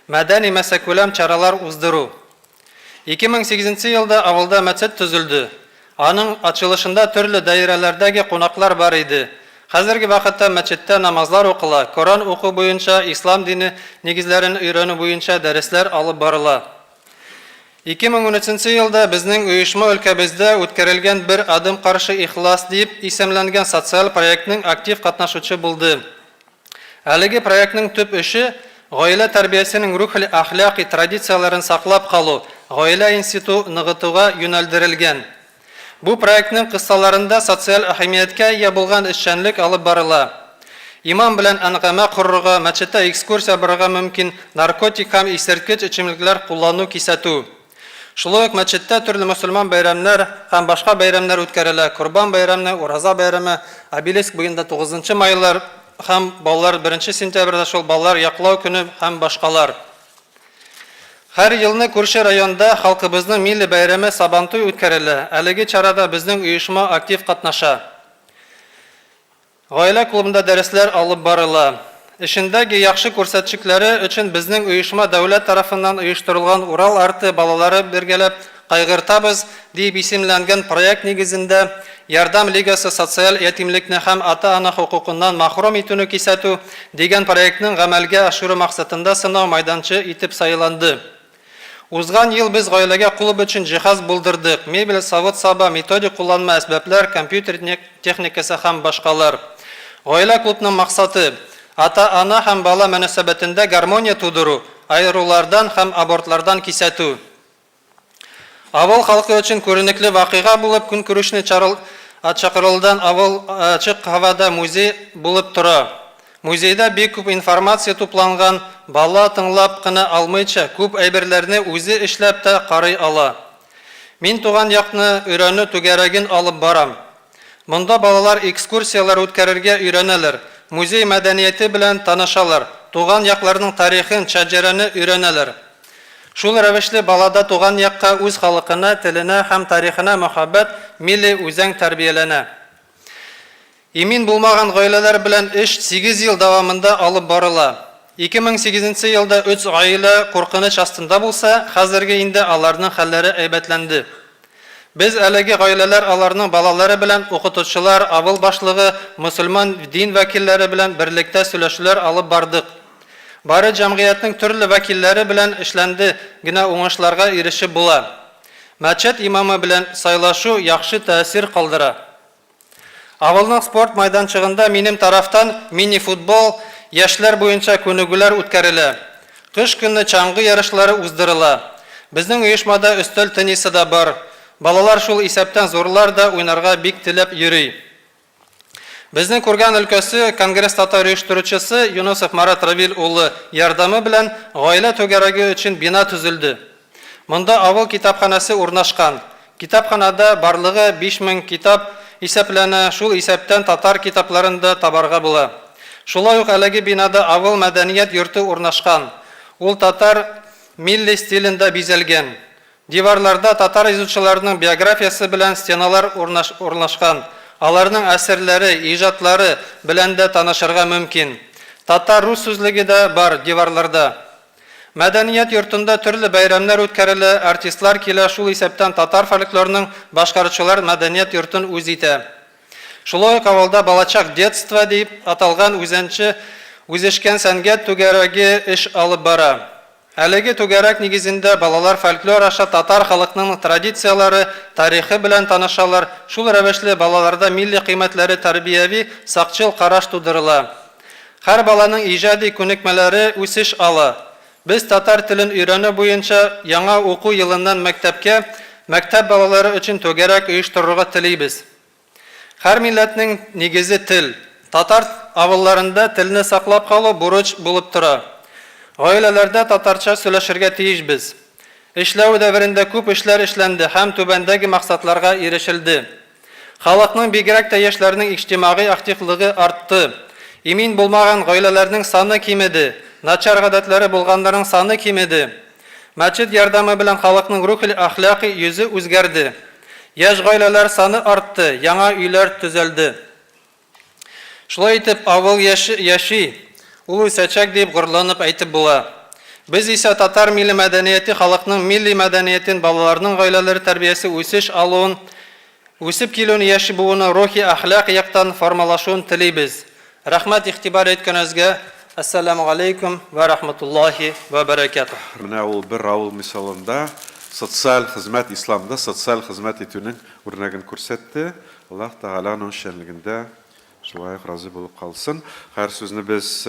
мәдәни-массакүләм чаралар уздыру. 2008 нче елда авылда мәчет төзелде. Аның ачылышында төрле даирәләрдәге кунаклар бар иде. Хәзерге вакытта мәчеттә намазлар укыла, Коръән уку буенча, ислам дине нигезләрен өйрәнү буенча дәресләр алып барыла. 2013 нче елда безнең оешма өлкәбездә үткәрелгән Бер адым каршы ихлас дип исемләнгән социаль проектның актив катнашучы булды. Әлеге проектның төп эше, гаилә тәрбиясенең рухл-әхлакый традицияләрен саклап калу, гаилә институ ныгытуга юнәлдерелгән. Бу проектның кысаларында социаль әһәмияткә ия булган эшчәнлек алып барыла. Имам белән әнгамә корырга, мәчеттә экскурсия барырга мөмкин, наркотик һәм исерткеч эчемлекләр куллану кисәтү. Шулай ук мәчеттә төрле мөселман бәйрәмнәр һәм башка бәйрәмнәр үткәрелә, Корбан бәйрәме, Ураза бәйрәме, Обелиск буенда тугызынчы майлар һәм балалар беренче сентябрьдә шул балалар яклау көне һәм башкалар. Һәр елны күрше районда халкыбызның милли бәйрәме Сабантуй үткәрелә, әлеге чарада безнең оешма актив катнаша. Гаилә клубында дәресләр алып барыла. Эшендәге яхшы күрсәтчекләре өчен безнең оешма дәүләт тарафыннан оештырылган Урал арты балалары бергәләп кайгыртабыз дип исемләнгән проект нигезендә Ярдәм лигасы социаль ятимлекне һәм ата-ана хокукыннан мәхрүм итүне кисәтү дигән проектның гамәлгә ашыру максатында сынау майданчы итеп сайланды. Узган ел без гаиләгә клуб өчен җиһаз булдырдык, мебель, савыт-саба, методик кулланма әсбаплар, компьютер техникасы һәм башкалар. Гаилә клубның максаты, ата-ана һәм бала мөнәсәбәтендә гармония тудыру, аерулардан һәм абортлардан кисәтү. Авыл халкы өчен күренекле вакыйга булып көнкүрешне чакырылдан авыл ачык һавада музей булып тора. Музейда бик күп информация тупланган, бала тыңлап кына алмыйча, күп әйберләрне үзе эшләп тә карый ала. Мин туган якны өйрәнү түгәрәген алып барам. Монда балалар экскурсияләр үткәрергә өйрәнәләр, музей мәдәнияте белән танышалар, туган якларның тарихын, шәҗәрәне өйрәнәләр. Шул рәвешле балада туган якка, үз халыкына, теленә һәм тарихына мәхәббәт, милли үзаң тәрбияләнә. Имин булмаган гаиләләр белән эш сигез ел дәвамында алып барыла. 2008 нче елда өч гаилә куркыныч астында булса, хәзерге инде аларның хәлләре әйбәтләнде. Без әлеге гаиләләр, аларның балалары белән укытучылар, авыл башлыгы, мөселман дин вәкилләре белән берлектә сөйләшүләр алып бардык. Бары җәмгыятьнең төрле вәкилләре белән эшләнде генә уңышларга ирешеп була. Мәчет имамы белән сайлашу яхшы тәэсир калдыра. Авылның спорт майданчыгында минем тарафтан мини-футбол, яшьләр буенча күнегүләр үткәрелә. Кыш көне чаңгы ярышлары уздырыла. Безнең оешмада өстәл теннисы да бар. Балалар, шул исәптән зурлар да уйнарга бик теләп йөри. Безнең Курган өлкәсе Конгресс татар оештыручысы Юнысов Марат Равил улы ярдәме белән гаилә түгәрәге өчен бина төзелде. Монда авыл китапханәсе урнашкан. Китапханәдә барлыгы 5000 китап исәпләнә, шул исәптән татар китапларын да табарга була. Шулай ук әлеге бинада авыл мәдәният йорты урнашкан. Ул татар милли стилендә бизәлгән. Диварларда татар язучыларының биографиясе белән стеналар урнашкан, аларның әсәрләре, иҗатлары белән дә танышырга мөмкин. Татар-рус сүзлеге дә бар диварларда. Мәдәният йортында төрле бәйрәмнәр үткәрелә, артистлар килә, шул исәптән татар фольклорының башкаручылар мәдәният йортын үз итә. Шулай ук авылда Балачак детство дип аталган үзенче үзешкән сәнгать түгәрәге эш алып бара. Әлеге түгәрәк нигезендә балалар фольклор аша татар халыкның традицияләре, тарихы белән танышалар, шул рәвешле балаларда милли кыйммәтләре тәрбияви сакчыл караш тудырыла. Һәр баланың иҗади күнекмәләре үсеш ала. Без татар телен өйрәнү буенча яңа уку елыннан мәктәпкә мәктәп балалары өчен түгәрәк оештырырга телибез. Һәр милләтнең нигезе тел. Татар авылларында телне саклап калу бурыч булып тора. Гаиләләрдә татарча сөйләшергә тиешбез. Эшләү дәверендә күп эшләр эшләнде һәм түбәндәге максатларга ирешелде. Халыкның, бигрәк тә яшьләрнең иҗтимагый активлыгы артты. Имин булмаган гаиләләрнең саны кимеде, начар гадәтләре булганнарның саны кимеде. Мәчет ярдәме белән халыкның рухи-әхлакый йөзе үзгәрде. Яшь гаиләләр саны артты, яңа өйләр төзәлде. Шулай итеп, авыл яши, ул үсәчәк дип горурланып әйтеп була. Без исә татар милли мәдәнияте халыкның милли мәдәниятен, балаларның гаиләләре тәрбиясе үсеш алуын, үсеп килүен, яшь буыны рухи-әхлак яктан формалашуын телибез. Рәхмәт игътибар иткәнегезгә. Әссәламү галәйкүм вә рахматуллаһи вә бәрәкәтүһ. Менә ул бер авыл мисалында социаль хезмәт, исламда социаль хезмәт итүнең үрнәген күрсәтте. Аллаһ Тәгалә аның эшчәнлегендә шулай ук разый булып калсын. Хәер, сүзне без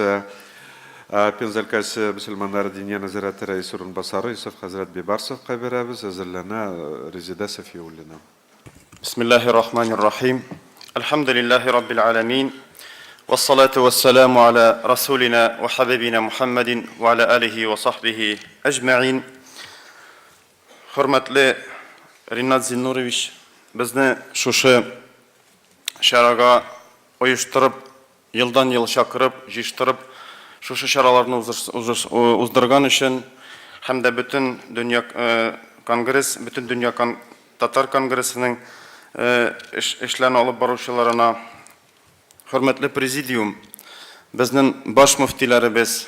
Пенза өлкәсе мөселманнары Диния нәзарәте рәисе урынбасары Йосыф хәзрәт Бибарсовка бирәбез. Әзерләнә Резеда Сафиуллина. Бисмиллаһир Рахманир Рахим. Әлхәмдүлиллаһи Раббил Аламин. Вассалату вассаламу аля расулина ва хабибина Мухаммадин ва аля алихи ва сахбихи әҗмәин. Хөрмәтле Ринат Зиннурович, безне шушы чарага оештырып Елдан-ел чакырып, җыештырып, шушы чараларны уздырган өчен һәм дә бөтен дөнья конгресс, Бөтендөнья татар конгрессының эшләрен алып баручыларына, хөрмәтле президиум, безнең баш мөфтиләребез,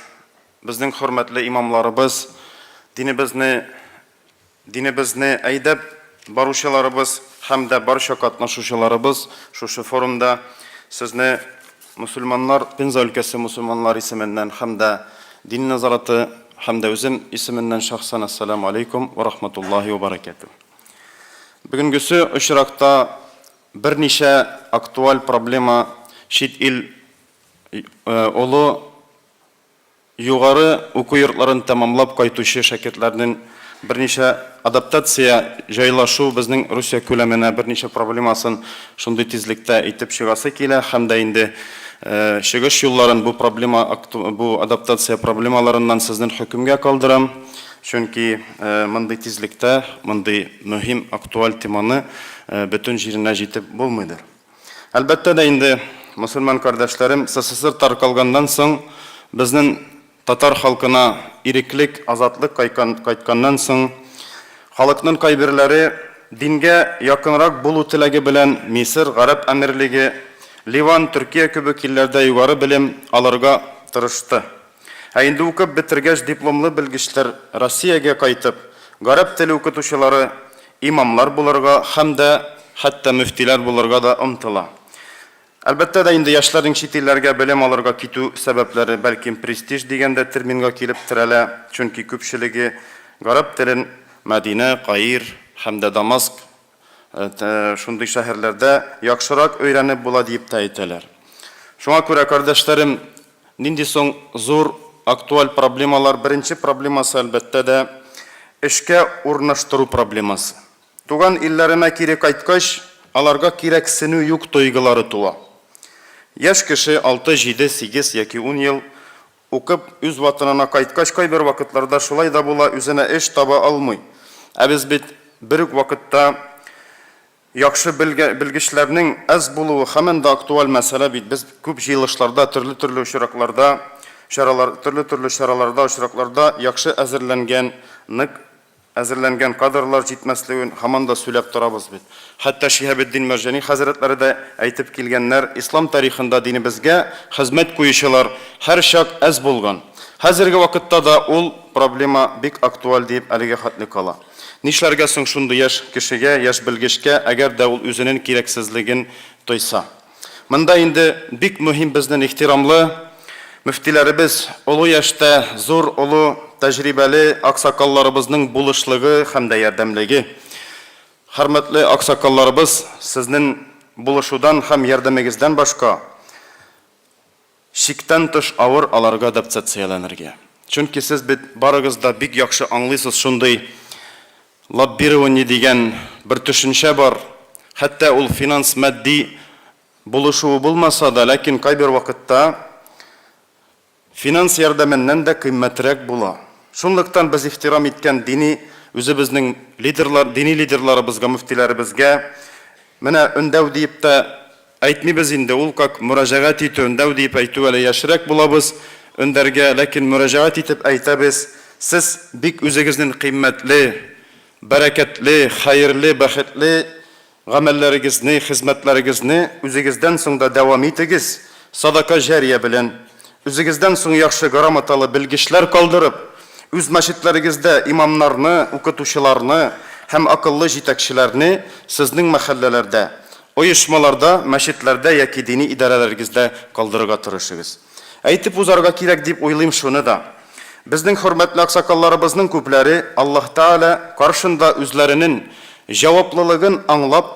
безнең хөрмәтле имамларыбыз, динебезне Динебезне әйдәп баручыларыбыз һәм дә барча катнашучыларыбыз шушы форумда сезне мөселманнар, Пенза өлкәсе мөселманнар исеменнән һәм дә Дин нәзараты һәм дә үзем исеменнән шәхсән Әссәламү алейкум вә рахматуллаһи вә бәрәкәтүһ. Бүгенгесе очракта берничә актуаль проблема чит ил олы Югары уку йортларын тәмамлап кайтучы шәкертләрнең берничә адаптация, җайлашу безнең Русия күләменә берничә проблемасын шундый тизлектә әйтеп чыгасы килә һәм дә инде чыгыш юлларын бу проблема бу адаптация проблемаларыннан сезнең хөкемгә калдырам, чөнки мондый тизлектә мондый мөһим актуаль теманы бөтен җиренә җитеп булмыйдыр. Әлбәттә дә инде, мөселман кардәшләрем, СССР таркалганнан соң, безнең татар халкына иреклек, азатлык кайтканнан соң, халыкның кайберләре дингә якынрак булу теләге белән Мисыр, Гарәп Әмирлеге, Ливан, Төркия кебек илләрдә югары белем алырга тырышты. Ә инде укып бетергәч, дипломлы белгечләр Россиягә кайтып, гарәп теле укытучылары, имамлар булырга һәм дә хәтта мөфтиләр булырга да омтыла. Әлбәттә дә инде яшьләрнең чит илләргә белем алырга китү сәбәпләре бәлкем престиж дигән дә терминга килеп терәлә, чөнки күпчелеге гарәп телен Мәдинә, Каир һәм дә Дамаск шундый шәһәрләрдә яхшырак өйрәнеп була диеп тә әйтәләр. Шуңа күрә, кардәшләрем, нинди соң зур актуаль проблемалар? Беренче проблемасы, әлбәттә дә, эшкә урнаштыру проблемасы. Туган илләренә кире кайткач, аларга кирәксенү юк тойгылары туа. Яшь кеше алты, җиде, сигез яки ун ел укып, үз ватанына кайткач, кайбер вакытларда шулай да була, үзенә эш таба алмый. Ә без бит бер үк вакытта Яхшы белгечләрнең әз булуы һаман да актуаль мәсьәлә бит. Без күп җыелышларда, төрле-төрле очракларда, чаралар, төрле-төрле чараларда, очракларда яхшы әзерләнгән, нык әзерләнгән кадрлар җитмәслеген һаман да сөйләп торабыз бит. Хәтта Шиһабетдин Мәрҗани хәзрәтләре дә әйтеп килгәннәр, ислам тарихында динебезгә хезмәт куючылар һәрчак әз булган. Хәзерге вакытта да ул проблема бик актуаль диеп әлегә хәтле кала. Нишләргә соң шундый яшь кешегә, яшь белгечкә, әгәр дә ул үзенен кирәксезлеген тойса? Монда инде бик мөһим безнен ихтирамлы мөфтиләребез, олы яшьтә, зур, олы тәҗрибәле аксакалларыбызның булышлыгы һәм дә ярдәмлеге. Хөрмәтле аксакалларыбыз, сезнен булышудан һәм ярдәмегездән башка, Чиктән тыш авыр аларга адаптацияләнергә. Чөнки сез бит барыгыз да бик яхшы аңлыйсыз, шундый лоббирование дигән бер төшенчә бар. Хәтта ул финанс-матди булышуы булмаса да, ләкин кайбер вакытта финанс ярдәменнән дә кыйммәтрәк була. Шунлыктан без ихтирам иткән дини үзебезнең лидерлар, дини лидерларыбызга, мөфтиләребезгә менә өндәү диеп тә Әйтмибез инде, ул как мөрәҗәгать итү, өндәү диеп әйтү әле яшьрәк булабыз өндәргә, ләкин мөрәҗәгать итеп әйтәбез, сез бик үзегезнен кыйммәтле, бәрәкәтле, хәерле, бәхетле гамәлләрегезне, хезмәтләрегезне үзегездән соң да дәвам итегез, садака җәрия белән, үзегездән соң яхшы грамоталы белгечләр калдырып, үз мәчетләрегездә имамнарны, укытучыларны һәм акыллы җитәкчеләрне сезнең мәхәлләләрдә, Оешмаларда, мәчетләрдә яки дини идарәләрегездә калдырырга тырышыгыз. Әйтеп узарга кирәк дип уйлыйм шуны да, безнең хөрмәтле аксакалларыбызның күпләре Аллаһ Тәгалә каршында үзләренен җаваплылыгын аңлап,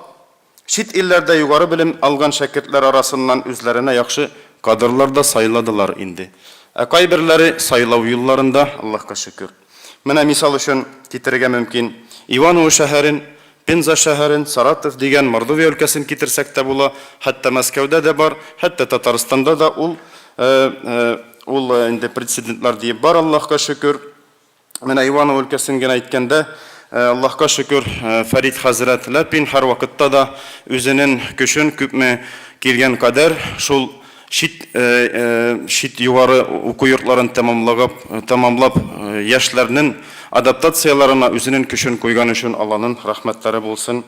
чит илләрдә югары белем алган шәкертләр арасыннан үзләренә яхшы кадрлар да сайладылар инде. Ә кайберләре сайлау юлларында, Аллаһка шөкер. Менә мисал өчен китерергә мөмкин Иваново шәһәрен, Пенза шәһәрен, Саратов дигән Мордовия өлкәсен китерсәк тә була, хәтта Мәскәүдә дә бар, хәтта Татарстанда да ул ул инде прецедентлар диеп бар, Аллаһка шөкер. Менә Иваново өлкәсен генә әйткәндә, Аллаһка шөкер, Фәрит хәзрәт Ләпин һәрвакытта да үзенен көчен күпме килгән кадәр шул Чит чит югары уку йортларын тәмамлагап, тәмамлап, яшьләрнен адаптацияләренә үзенен көчен куйган өчен Алланын рәхмәтләре булсын.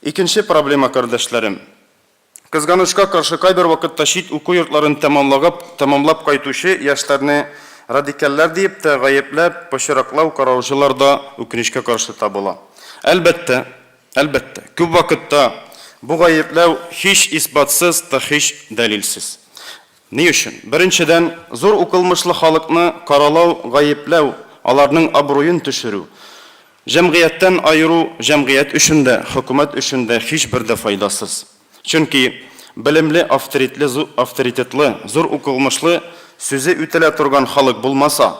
Икенче проблема, кардәшләрем. Кызганычка каршы, кайбер вакытта чит уку йортларын тәмамлагап, тәмамлап кайтучы яшьләрне радикальләр диеп тә гаепләп, пычраклау караучылар да, үкенечкә каршы, табыла. Әлбәттә, Әлбәттә, күп вакытта бу гаепләү һич исбатсыз та һич дәлилсез. Ни өчен? Беренчедән, зур укылмышлы халыкны каралау, гаепләү, аларның абруен төшерү, җәмгыятьтән аеру җәмгыять өчен дә, хөкүмәт өчен дә һичбер дә файдасыз. Чөнки белемле, авторитле, авторитетлы, зур укылмышлы, сүзе үтелә торган халык булмаса,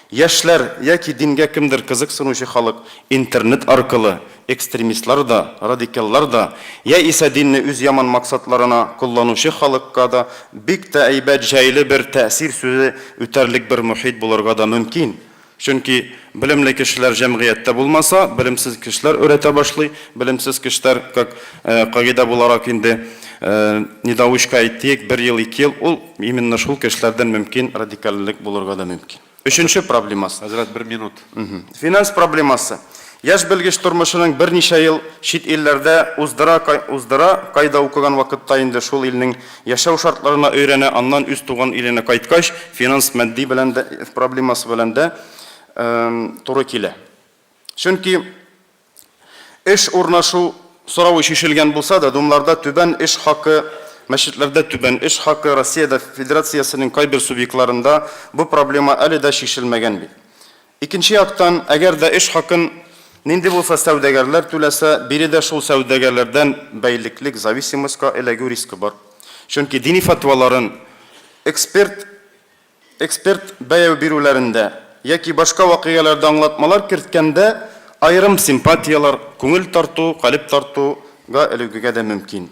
яшьләр яки дингә кемдер кызыксынучы халык интернет аркылы экстремистлар да, радикаллар да, яисә динне үз яман максатларына кулланучы халыкка да бик тә әйбәт, җайлы бер тәэсир сүзе үтәрлек бер мохит булырга да мөмкин. Чөнки белемле кешеләр җәмгыятьтә булмаса, белемсез кешеләр өйрәтә башлый. Белемсез кешеләр, как кагыйдә буларак инде, недоучка әйтик, бер ел, ике ел, ул именно шул кешеләрдән мөмкин радикальлелек булырга да мөмкин. Өченче проблемасы. Хәзрәт, бер минут. Финанс проблемасы. Яшь белгеч тормышының берничә ел чит илләрдә уздыра, уздыра, кайда укыган вакытта инде шул илнең яшәү шартларына өйрәнә, аннан үз туган иленә кайткач, финанс-матди белән дә, проблемасы белән дә туры килә. Чөнки эш урнашу соравы чишелгән булса да, думларда түбән эш хакы, мәчетләрдә түбән эш хакы, Россиядә Федерациясенең кайбер субъектларында бу проблема әле дә чишелмәгән бит. Икенче яктан, әгәр дә эш хакын нинди булса сәүдәгәрләр түләсә, биредә шул сәүдәгәрләрдән бәйлеклек, зависимостька эләгү рискы бар. Чөнки дини фәтваларын эксперт эксперт бәяү бирүләрендә яки башка вакыйгаләрдә аңлатмалар керткәндә, Аерым симпатияләр, күңел тарту, калеб тарту га эләгүгә дә мөмкин.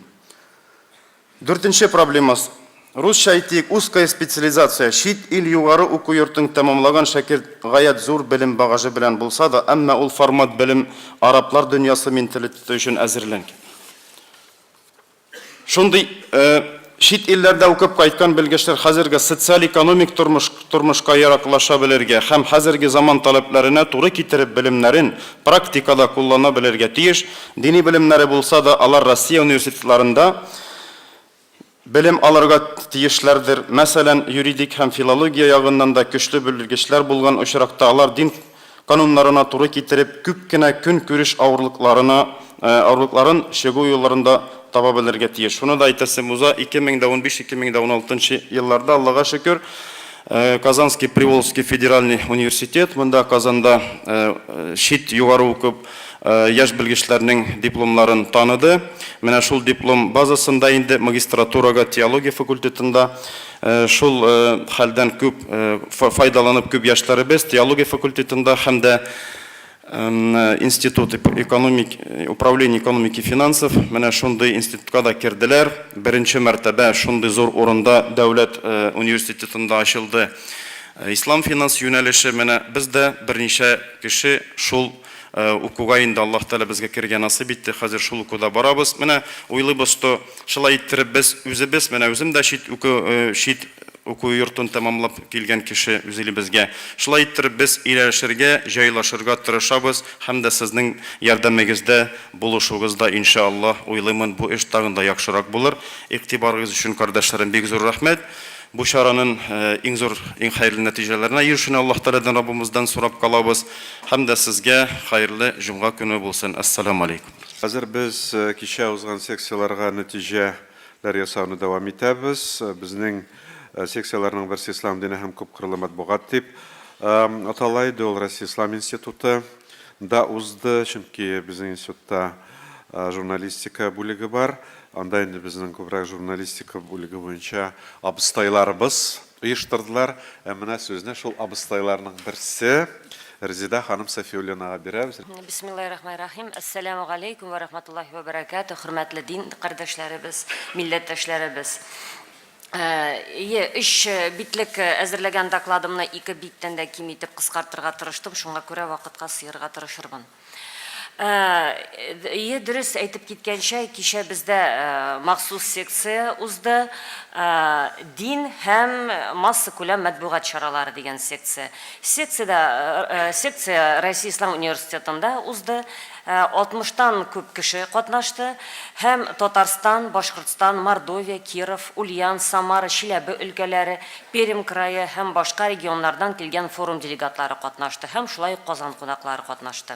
Дүртенче проблемас, русча әйтик, узкая специализация, чит ил югары уку йортын тәмамлаган шәкерт гаять зур белем багажы белән булса да, әмма ул формат белем араблар дөньясы менталитеты өчен әзерләнгән. Шундый чит илләрдә укып кайткан белгечләр хәзерге социаль-экономик тормыш тормышка яраклаша белергә һәм хәзерге заман таләпләренә туры китереп белемнәрен практикада куллана белергә тиеш. Дини белемнәре булса да, алар Россия университетларында белем алырга тиешләрдер. Мәсәлән, юридик һәм филология ягыннан да көчле белгечләр булган очракта алар дин кануннарына туры китереп, күп кенә көнкүреш авырлыкларына авырлыкларын чыгу юлларын да таба белергә тиеш. Шуны да әйтәсем уза, 2015-2016 елларда, Аллага шөкер, Казанский Приволжский федеральный университет, монда Казанда чит югары укып яшь белгечләрнең дипломнарын таныды. Менә шул диплом базасында инде магистратурага теология факультетында Шул хәлдән күп файдаланып күп яшьләребез теология факультетында һәм дә институт экономик управление экономики финансов менә шундый институтка да керделәр. Беренче мәртәбә шундый зур урында дәүләт университетында ачылды ислам финанс юнәлеше. Менә без дә берничә кеше шул укуга инде Аллаһ Тәгалә безгә керергә насыйп итте, хәзер шул укуда барабыз. Менә уйлыйбыз, что шулай иттереп без үзебез, менә үзем дә чит уку, чит уку йортын тәмамлап килгән кеше үз илебезгә. Шулай иттереп без өйләнешергә, җайлашырга тырышабыз һәм дә сезнең ярдәмегездә, булышуыгызда, иншаАллаһ, уйлыймын, бу эш тагын да яхшырак булыр. Игътибарыгыз өчен, кардәшләрем, бик зур рәхмәт. Бу чаранын иң зур, иң хәерле нәтиҗәләренә ирешүне Аллаһ Тәгаләдән Раббымыздан сорап калабыз. Һәм дә сезгә хәерле җомга көне булсын. Әссәламү алейкум. Хәзер без кичә узган секцияләргә нәтиҗә ләр ясауны дәвам итәбез. Безнең секцияләрнең берсе Ислам дине һәм күпкырлы матбугат дип атала иде. Ул Россия Ислам институты нда узды, чөнки безнең институтта журналистика бүлеге бар. Анда инде безнең күбрәк журналистика бүлеге буенча абыстайларыбыз оештырдылар. Ә менә сүзне шул абыстайларның берсе Резеда ханым Сафиуллинага бирәбез. Бисмиллаһи рахмани рахим. Әссәләмү галәйкүм вә рахматуллаһи вә бәрәкәтүһ, хөрмәтле дин кардәшләребез, милләттәшләребез. Ие, өч битлек әзерләгән докладымны ике биттән дә ким итеп кыскартырга тырыштым, шуңа күрә вакытка сыерга тырышырмын. Ие, дөрес әйтеп киткәнчә, кичә бездә махсус секция узды. Дин һәм массакүләм матбугат чаралары дигән секция. Секциядә, секция Россия Ислам университетында узды. Алтмыштан күп кеше катнашты һәм Татарстан, Башкортстан, Мордовия, Киров, Ульян, Самара, Чиләбе өлкәләре, Пермь крае һәм башка регионнардан килгән форум делегатлары катнашты һәм шулай ук Казан кунаклары катнашты.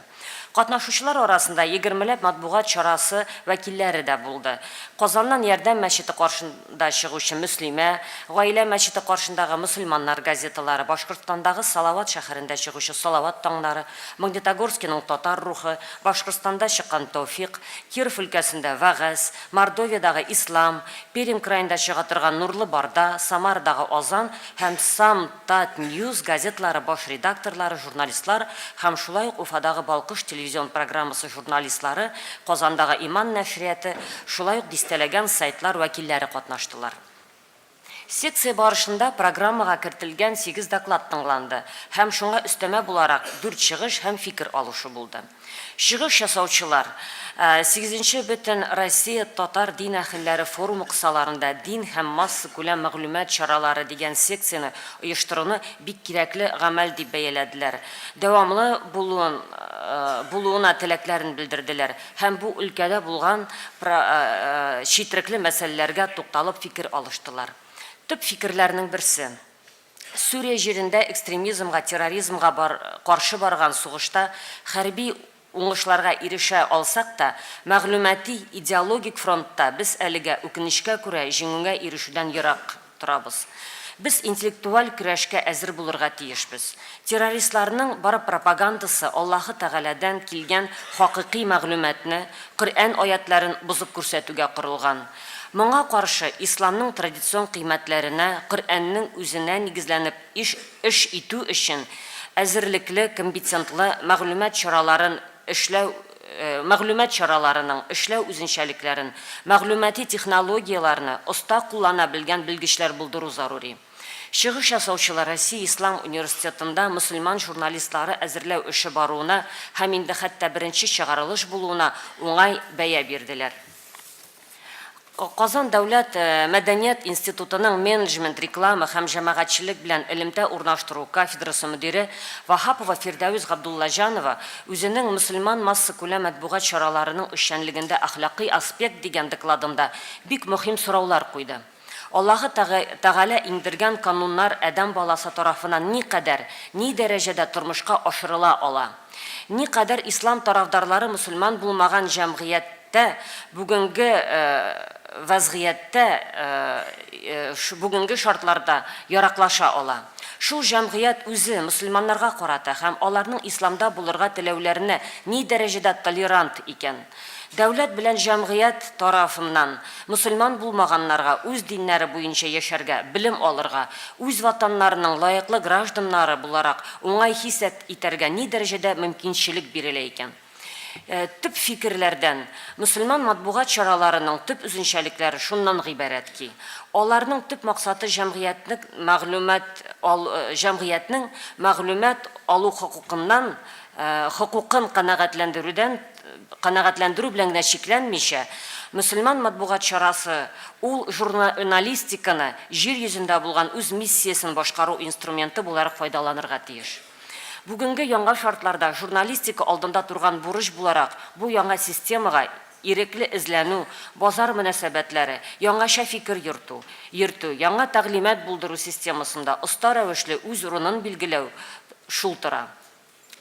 Катнашучылар арасында егермеләп матбугат чарасы вәкилләре дә булды. Казаннан Ярдәм мәчете каршында чыгучы Мөслимә, Гаилә мәчете каршындагы Мөселманнар газеталары, Башкортстандагы Салават шәһәрендә чыгучы Салават таңнары, Магнитогорскиның Татар рухы, Башкортстанда чыккан Тәүфикъ, Киров өлкәсендә Вәгазь, Мордовиядагы Ислам, Пермь краенда чыга торган Нурлы Барда, Самарадагы Азан һәм Сам Тат Ньюс газеталары баш редакторлары, журналистлар һәм шулай ук Уфадагы Балкыш телевизион программасы журналистлары, Казандагы Иман нәшрияты, шулай ук дистәләгән сайтлар вәкилләре катнаштылар. Секция барышында программага кертелгән сигез доклад тыңланды һәм шуңа өстәмә буларак дүрт чыгыш һәм фикер алышу булды. Чыгыш ясаучылар Сигезенче бөтен Россия татар дин әһелләре форумы кысаларында Дин һәм массакүләм мәгълүмат чаралары дигән секцияне оештыруны бик кирәкле гамәл дип бәяләделәр, дәвамлы булуын булуына теләкләрен белдерделәр һәм бу өлкәдә булган четрекле мәсьәләләргә тукталып фикер алыштылар. Төп фикерләрнең берсе, Сүрия җирендә экстремизмга, терроризмга бар каршы барган сугышта хәрби уңышларга ирешә алсак та, мәгълүмати, идеологик фронтта без әлегә, үкенечкә күрә, җиңүгә ирешүдән ерак торабыз. Без интеллектуаль көрәшкә әзер булырга тиешбез. Террористларның бар пропагандасы Аллаһы Тәгаләдән килгән хакыйкый мәгълүматны, Коръән аятьләрен бозып күрсәтүгә корылган. Моңа каршы исламның традицион кыйммәтләренә, Коръәннең үзенә нигезләнеп иш эш итү өчен әзерлекле, компетентлы мәгълүмат чараларын эшләү мәгълүмат чараларының эшләү үзенчәлекләрен, мәгълүмати технологияләрне оста куллана белгән белгечләр булдыру зарури. Чыгыш ясаучылар Россия Ислам университетында мөселман журналистлары әзерләү эше баруына һәм инде хәтта беренче чыгарылыш булуына уңай бәя бирделәр. Казан дәүләт мәдәният институтының менеджмент, реклама һәм җәмәгатьчелек белән элемтә урнаштыру кафедрасы мөдире Ваһапова Фирдәвес Габдуллаҗанова үзенең Мөселман массакүләм матбугат чараларының эшчәнлегендә әхлакый аспект дигән докладында бик мөһим сораулар куйды. Аллаһы Тәгалә иңдергән кануннар адәм баласы тарафыннан никадәр, ни дәрәҗәдә тормышка ашырыла ала? Никадәр ислам тарафдарлары мөселман булмаган җәмгыятьтә бүгенге вәзгыятьтә, бүгенге шартларда яраклаша ала? Шул җәмгыять үзе мөселманнарга карата һәм аларның исламда булырга теләүләренә ни дәрәҗәдә толерант икән? Дәүләт белән җәмгыять тарафыннан мөселман булмаганнарга үз диннәре буенча яшәргә, белем алырга, үз ватаннарының лаеклы гражданнары буларак уңай хис итәргә ни дәрәҗәдә мөмкинчелек бирелә икән? Төп фикерләрдән, мөселман матбугат чараларының төп үзенчәлекләре шуннан гыйбарәт ки, аларның төп максаты җәмгыятьнең мәгълүмат җәмгыятьнең мәгълүмат алу хокукыннан хокукын канәгатьләндерүдән канәгатьләндерү белән генә чикләнмичә, мөселман матбугат чарасы ул журналистиканы җир йөзендә булган үз миссиясен башкару инструменты буларак файдаланырга тиеш. Бүгенге яңа шартларда журналистика алдында торган бурыч буларак бу яңа системага ирекле эзләнү, базар мөнәсәбәтләре, яңача фикер йөртү, йөртү, яңа тәгълимат булдыру системасында оста рәвешле үз урынын билгеләү шул тора.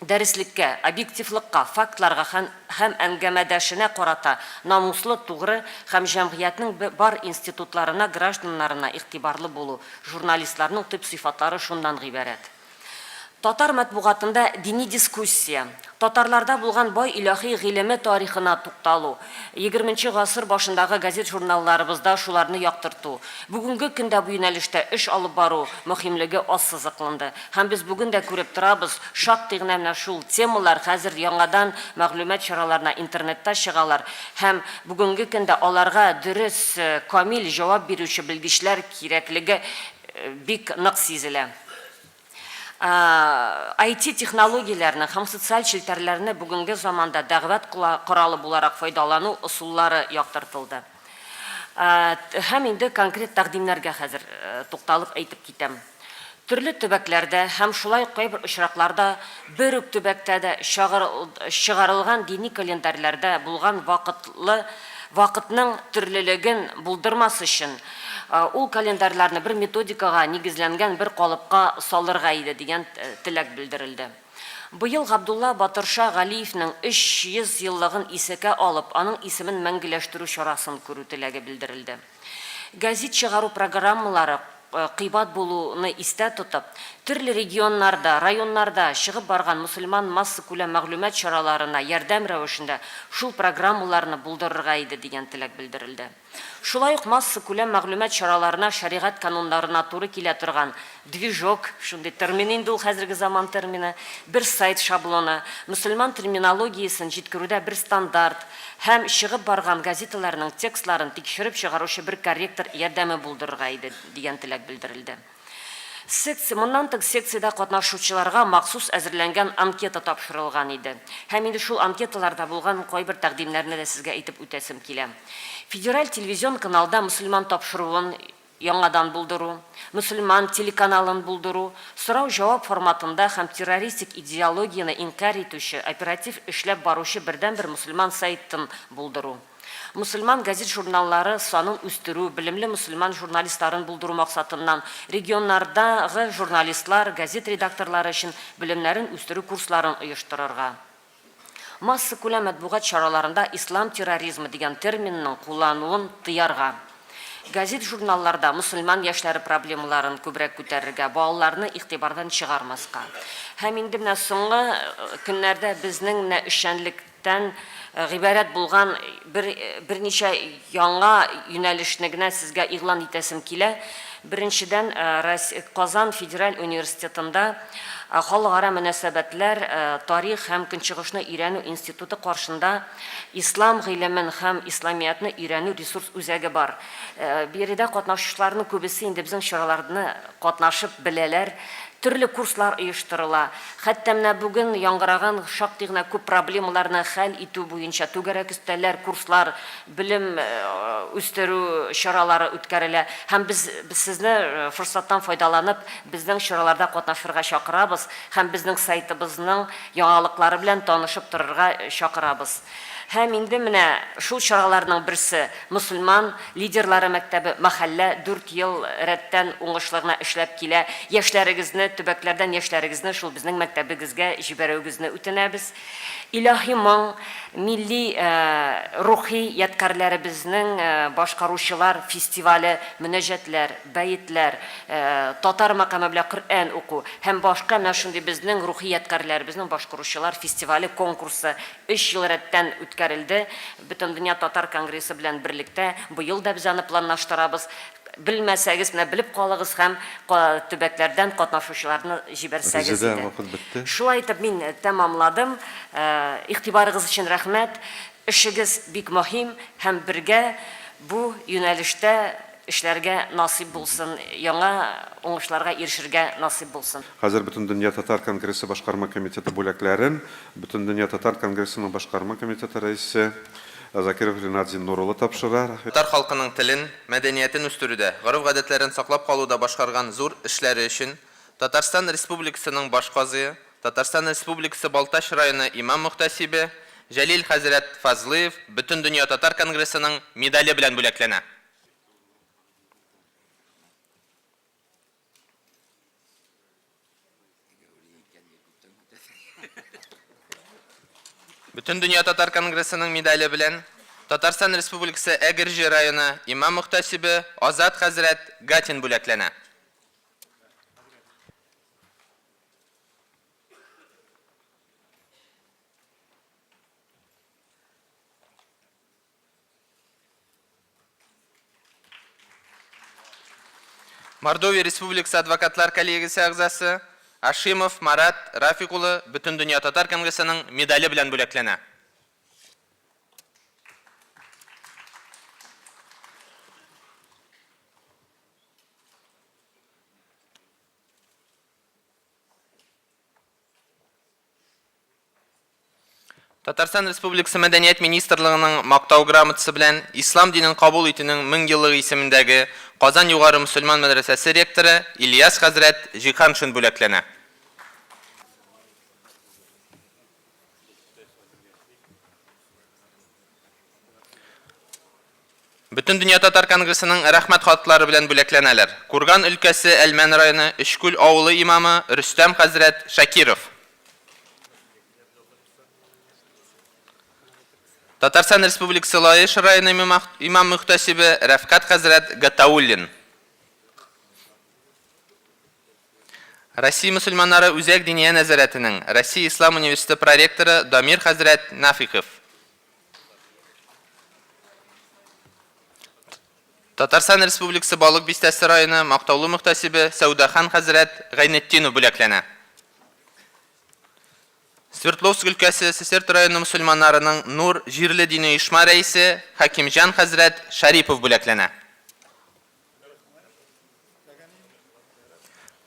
Дәреслеккә, объективлыкка, фактларга һәм һәм әңгәмәдәшенә карата намуслы, тугры һәм җәмгыятьнең бар институтларына, гражданнарына игътибарлы булу, журналистларның төп сыйфатлары шуннан гыйбарәт. Татар матбугатында дини дискуссия, татарларда булган бай илаһи гыйлеме тарихына тукталу, егерменче гасыр башындагы газет-журналларыбызда шуларны яктырту, бүгенге көндә бу юнәлештә эш алып бару мөһимлеге ассызыклынды. Һәм без бүген дә күреп торабыз, шактый гына менә шул темалар хәзер яңадан мәгълүмат чараларына, интернетта чыгалар һәм бүгенге көндә аларга дөрес, камил җавап бирүче белгечләр кирәклеге бик нык сизелә. IT-технологияләрне һәм социаль челтәрләрне бүгенге заманда дәгъват коралы буларак файдалану ысуллары яктыртылды. Һәм инде конкрет тәкъдимнәргә хәзер тукталып әйтеп китәм. Төрле төбәкләрдә һәм шулай ук кайбер очракларда бер үк төбәктә дә чыгарылган дини календарьләрдә булган вакытлы вакытның төрлелеген булдырмас өчен, ул календарьларны бер методикага нигезләнгән бер калыпка салырга иде дигән теләк белдерелде. Быел Габдулла Батырша Галиевнең 300 еллыгын исәкә алып, аның исемен мәңгеләштерү чарасын күрү теләге белдерелде. Гәзит чыгару программалары кыйбат булуны истә тотып, төрле регионнарда, районнарда чыгып барган мөселман массакүләм мәгълүмат чараларына ярдәм рәвешендә шул программаларны булдырырга иде дигән теләк белдерелде. Шулай ук массакүләм мәгълүмат чараларына шәригать кануннарына туры килә торган движок, шундый термин инде ул хәзерге заман термины, бер сайт шаблоны, мөселман терминологиясен җиткерүдә бер стандарт һәм чыгып барган газеталарның текстларын тикшереп чыгаручы бер корректор ярдәме булдырырга иде, дигән теләк белдерелде. Секция, моннан тыш секциядә катнашучыларга махсус әзерләнгән анкета тапшырылган иде. Һәм инде шул анкеталарда булган кайбер тәкъдимнәрне дә сезгә әйтеп үтәсем килә. Федераль телевизион каналда мөселман тапшыруын яңадан булдыру, мөселман телеканалын булдыру, сорау-җавап форматында һәм террористик идеологияне инкарь итүче, оператив эшләп баручы бердәнбер мөселман сайтын булдыру. Мөселман газет-журналлары санын үстерү, белемле мөселман журналистларын булдыру максатыннан, регионнардагы журналистлар, газет редакторлары өчен белемнәрен үстерү курсларын оештырырга. Массакүләм матбугат чараларында ислам терроризмы дигән терминның куллануын тыярга. Газет-журналларда мөселман яшьләре проблемаларын күбрәк күтәрергә, балаларны игътибардан чыгармаска. Һәм инде менә соңгы көннәрдә безнең менә эшчәнлек тән гыйбарәт булган бер берничә яңа юнәлешне генә сезгә игълан итәсем килә. Беренчедән, Казан федераль университетында Халыкара мөнәсәбәтләр, тарих һәм Көнчыгышны өйрәнү институты каршында Ислам гыйлемен һәм исламиятне өйрәнү ресурс үзәге бар. Биредә катнашучыларның күбесе инде безнең чараларны катнашып беләләр. Төрле курслар оештырыла. Хәтта менә бүген яңгыраган шактый гына күп проблемаларны хәл итү буенча түгәрәк өстәлләр, курслар, белем үстерү чаралары үткәрелә. Һәм без сезне форсаттан файдаланып, безнең чараларда катнашырга чакырабыз һәм безнең сайтыбызның яңалыклары белән танышып торырга чакырабыз. Һәм инде менә шул чараларның берсе, Мөселман лидерлары мәктәбе, мәхәллә дүрт ел рәттән уңышлы гына эшләп килә. Яшьләрегезне, төбәкләрдән яшьләрегезне шул безнең мәктәбегезгә җибәрүегезне үтенәбез. Илаһи моң, милли рухи ядкарьләребезнең башкаручылар фестивале, мөнәҗәтләр, бәетләр, татар мәкаме белән Коръән уку һәм башка менә шундый безнең рухи ядкарьләребезнең башкаручылар фестивале, конкурсы Өч ел рәттән үткәрелде. Бөтендөнья татар конгрессы белән берлектә быел да без аны планлаштырабыз. Белмәсәгез, менә белеп калыгыз һәм төбәкләрдән катнашучыларны җибәрсәгез Резеда, иде. вакыт бетте. Шулай итеп, мин тәмамладым. Игътибарыгыз өчен рәхмәт. Эшегез бик мөһим һәм бергә бу юнәлештә эшләргә насыйп булсын, яңа уңышларга ирешергә насыйп булсын. Хәзер Бөтендөнья татар конгрессы башкарма комитеты бүләкләрен Бөтендөнья татар конгрессының башкарма комитеты рәисе Закиров Ринат Зиннур улы тапшыра. Татар халкының телен, мәдәниятен үстерүдә, гореф-гадәтләрен саклап калуда башкарган зур эшләре өчен Татарстан Республикасының баш казые, Татарстан Республикасы Балтач районы имам-мөхтәсибе Җәлил хәзрәт Фазлыев Бөтендөнья татар конгрессының медале белән бүләкләнә. Бөтендөнья татар конгрессының медале белән Татарстан Республикасы Әгерҗе районы имам-мөхтәсибе Азат хәзрәт Гатин бүләкләнә. Мордовия Республикасы адвокатлар коллегиясе әгъзасы Ашимов Марат Рафик улы Бөтендөнья татар конгрессының медале белән бүләкләнә. Татарстан Республикасы Мәдәният министрлыгының Мактау грамотасы белән Ислам динен кабул итүнең 1000 еллыгы исемендәге Казан югары мөселман мәдрәсәсе ректоры Ильяс хәзрәт Җиһаншин бүләкләнә. Бөтендөнья татар конгрессының Рәхмәт хатлары белән бүләкләнәләр. Курган өлкәсе Әлмән районы Өчкүл авылы имамы Рөстәм хәзрәт Шакиров. Татарстан Республикасы Лаеш районы имам-мөхтәсибе Рәфкать хәзрәт Гатауллин. Россия мөселманнары Үзәк диния нәзарәтенең Россия ислам университеты проректоры Дамир хәзрәт Нафиков. Татарстан Республикасы Балык Бистәсе районы мактаулы мөхтәсибе Сәүдахан хәзрәт Гайнетдинов бүләкләнә. Свердловск өлкәсе Сесерт районы мөселманнарының Нур җирле дини оешма рәисе Хәкимҗан хәзрәт Шәрипов бүләкләнә.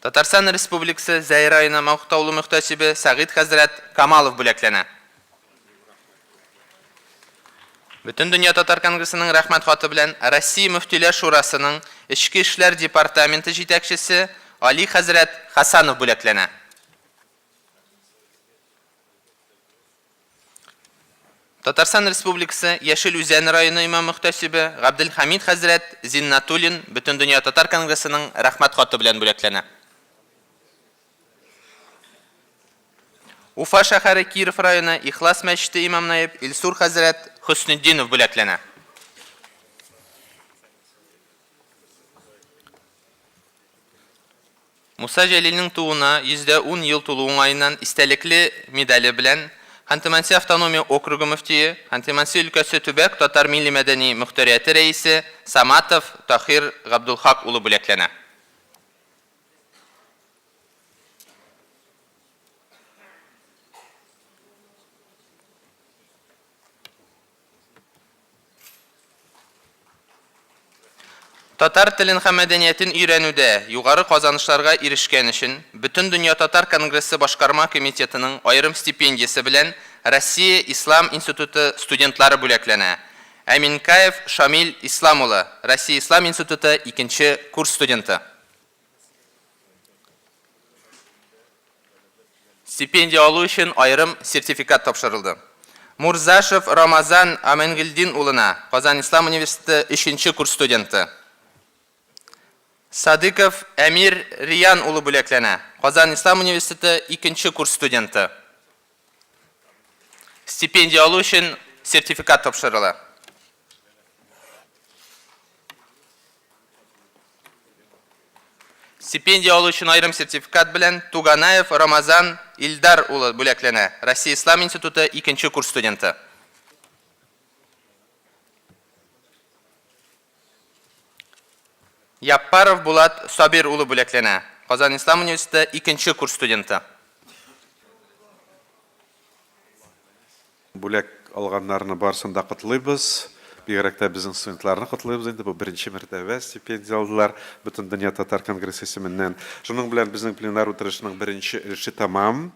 Татарстан Республикасы Зәй районы мактаулы мөхтәсибе Сәгыйть хәзрәт Камалов бүләкләнә. Бөтендөнья татар конгрессының рәхмәт хаты белән Россия мөфтиләр шурасының Эчке эшләр департаменты җитәкчесе Али хәзрәт Хасанов бүләкләнә. Татарстан Республикасы Яшел Үзән районы имам-мөхтәсибе Габделхәмид хәзрәт Зиннатуллин Бөтендөнья татар конгрессының Рәхмәт хаты белән бүләкләнә. Уфа шәһәре Киров районы Ихлас мәчете имам-наиб Илсур хәзрәт Хөснетдинов бүләкләнә. Муса Җәлилнең тууына 110 ел тулу уңаеннан истәлекле медале белән Ханты-Манси автономия округы мөфтие, Ханты-Манси өлкәсе төбәк татар милли-мәдәни мөхтәрияте рәисе Саматов Таһир Габдулхак улы бүләкләнә. Татар телен һәм мәдәниятен өйрәнүдә югары казанышларга ирешкән өчен Бөтендөнья татар конгрессы башкарма комитетының аерым стипендиясе белән Россия ислам институты студентлары бүләкләнә. Әминкаев Шамил Ислам улы, Россия ислам институты икенче курс студенты. Стипендия алу өчен аерым сертификат тапшырылды. Мурзашев Рамазан Аменгильдин улына, Казан ислам университеты өченче курс студенты. Садыков Әмир Риян улы бүләкләнә, Казан ислам университеты икенче курс студенты. Стипендия алу өчен сертификат тапшырыла. Стипендия алу өчен аерым сертификат белән Туганаев Рамазан Илдар улы бүләкләнә, Россия Ислам институты икенче курс студенты. Яппаров Булат Сабир улы бүләкләнә, Казан Ислам университеты икенче курс студенты. Бүләк алганнарны барысын да котлыйбыз. Бигрәк тә безнең студентларны котлыйбыз инде, бу беренче мәртәбә стипендия алдылар Бөтендөнья татар конгрессы исеменнән. Шуның белән безнең пленар утырышның беренче өлеше тәмам.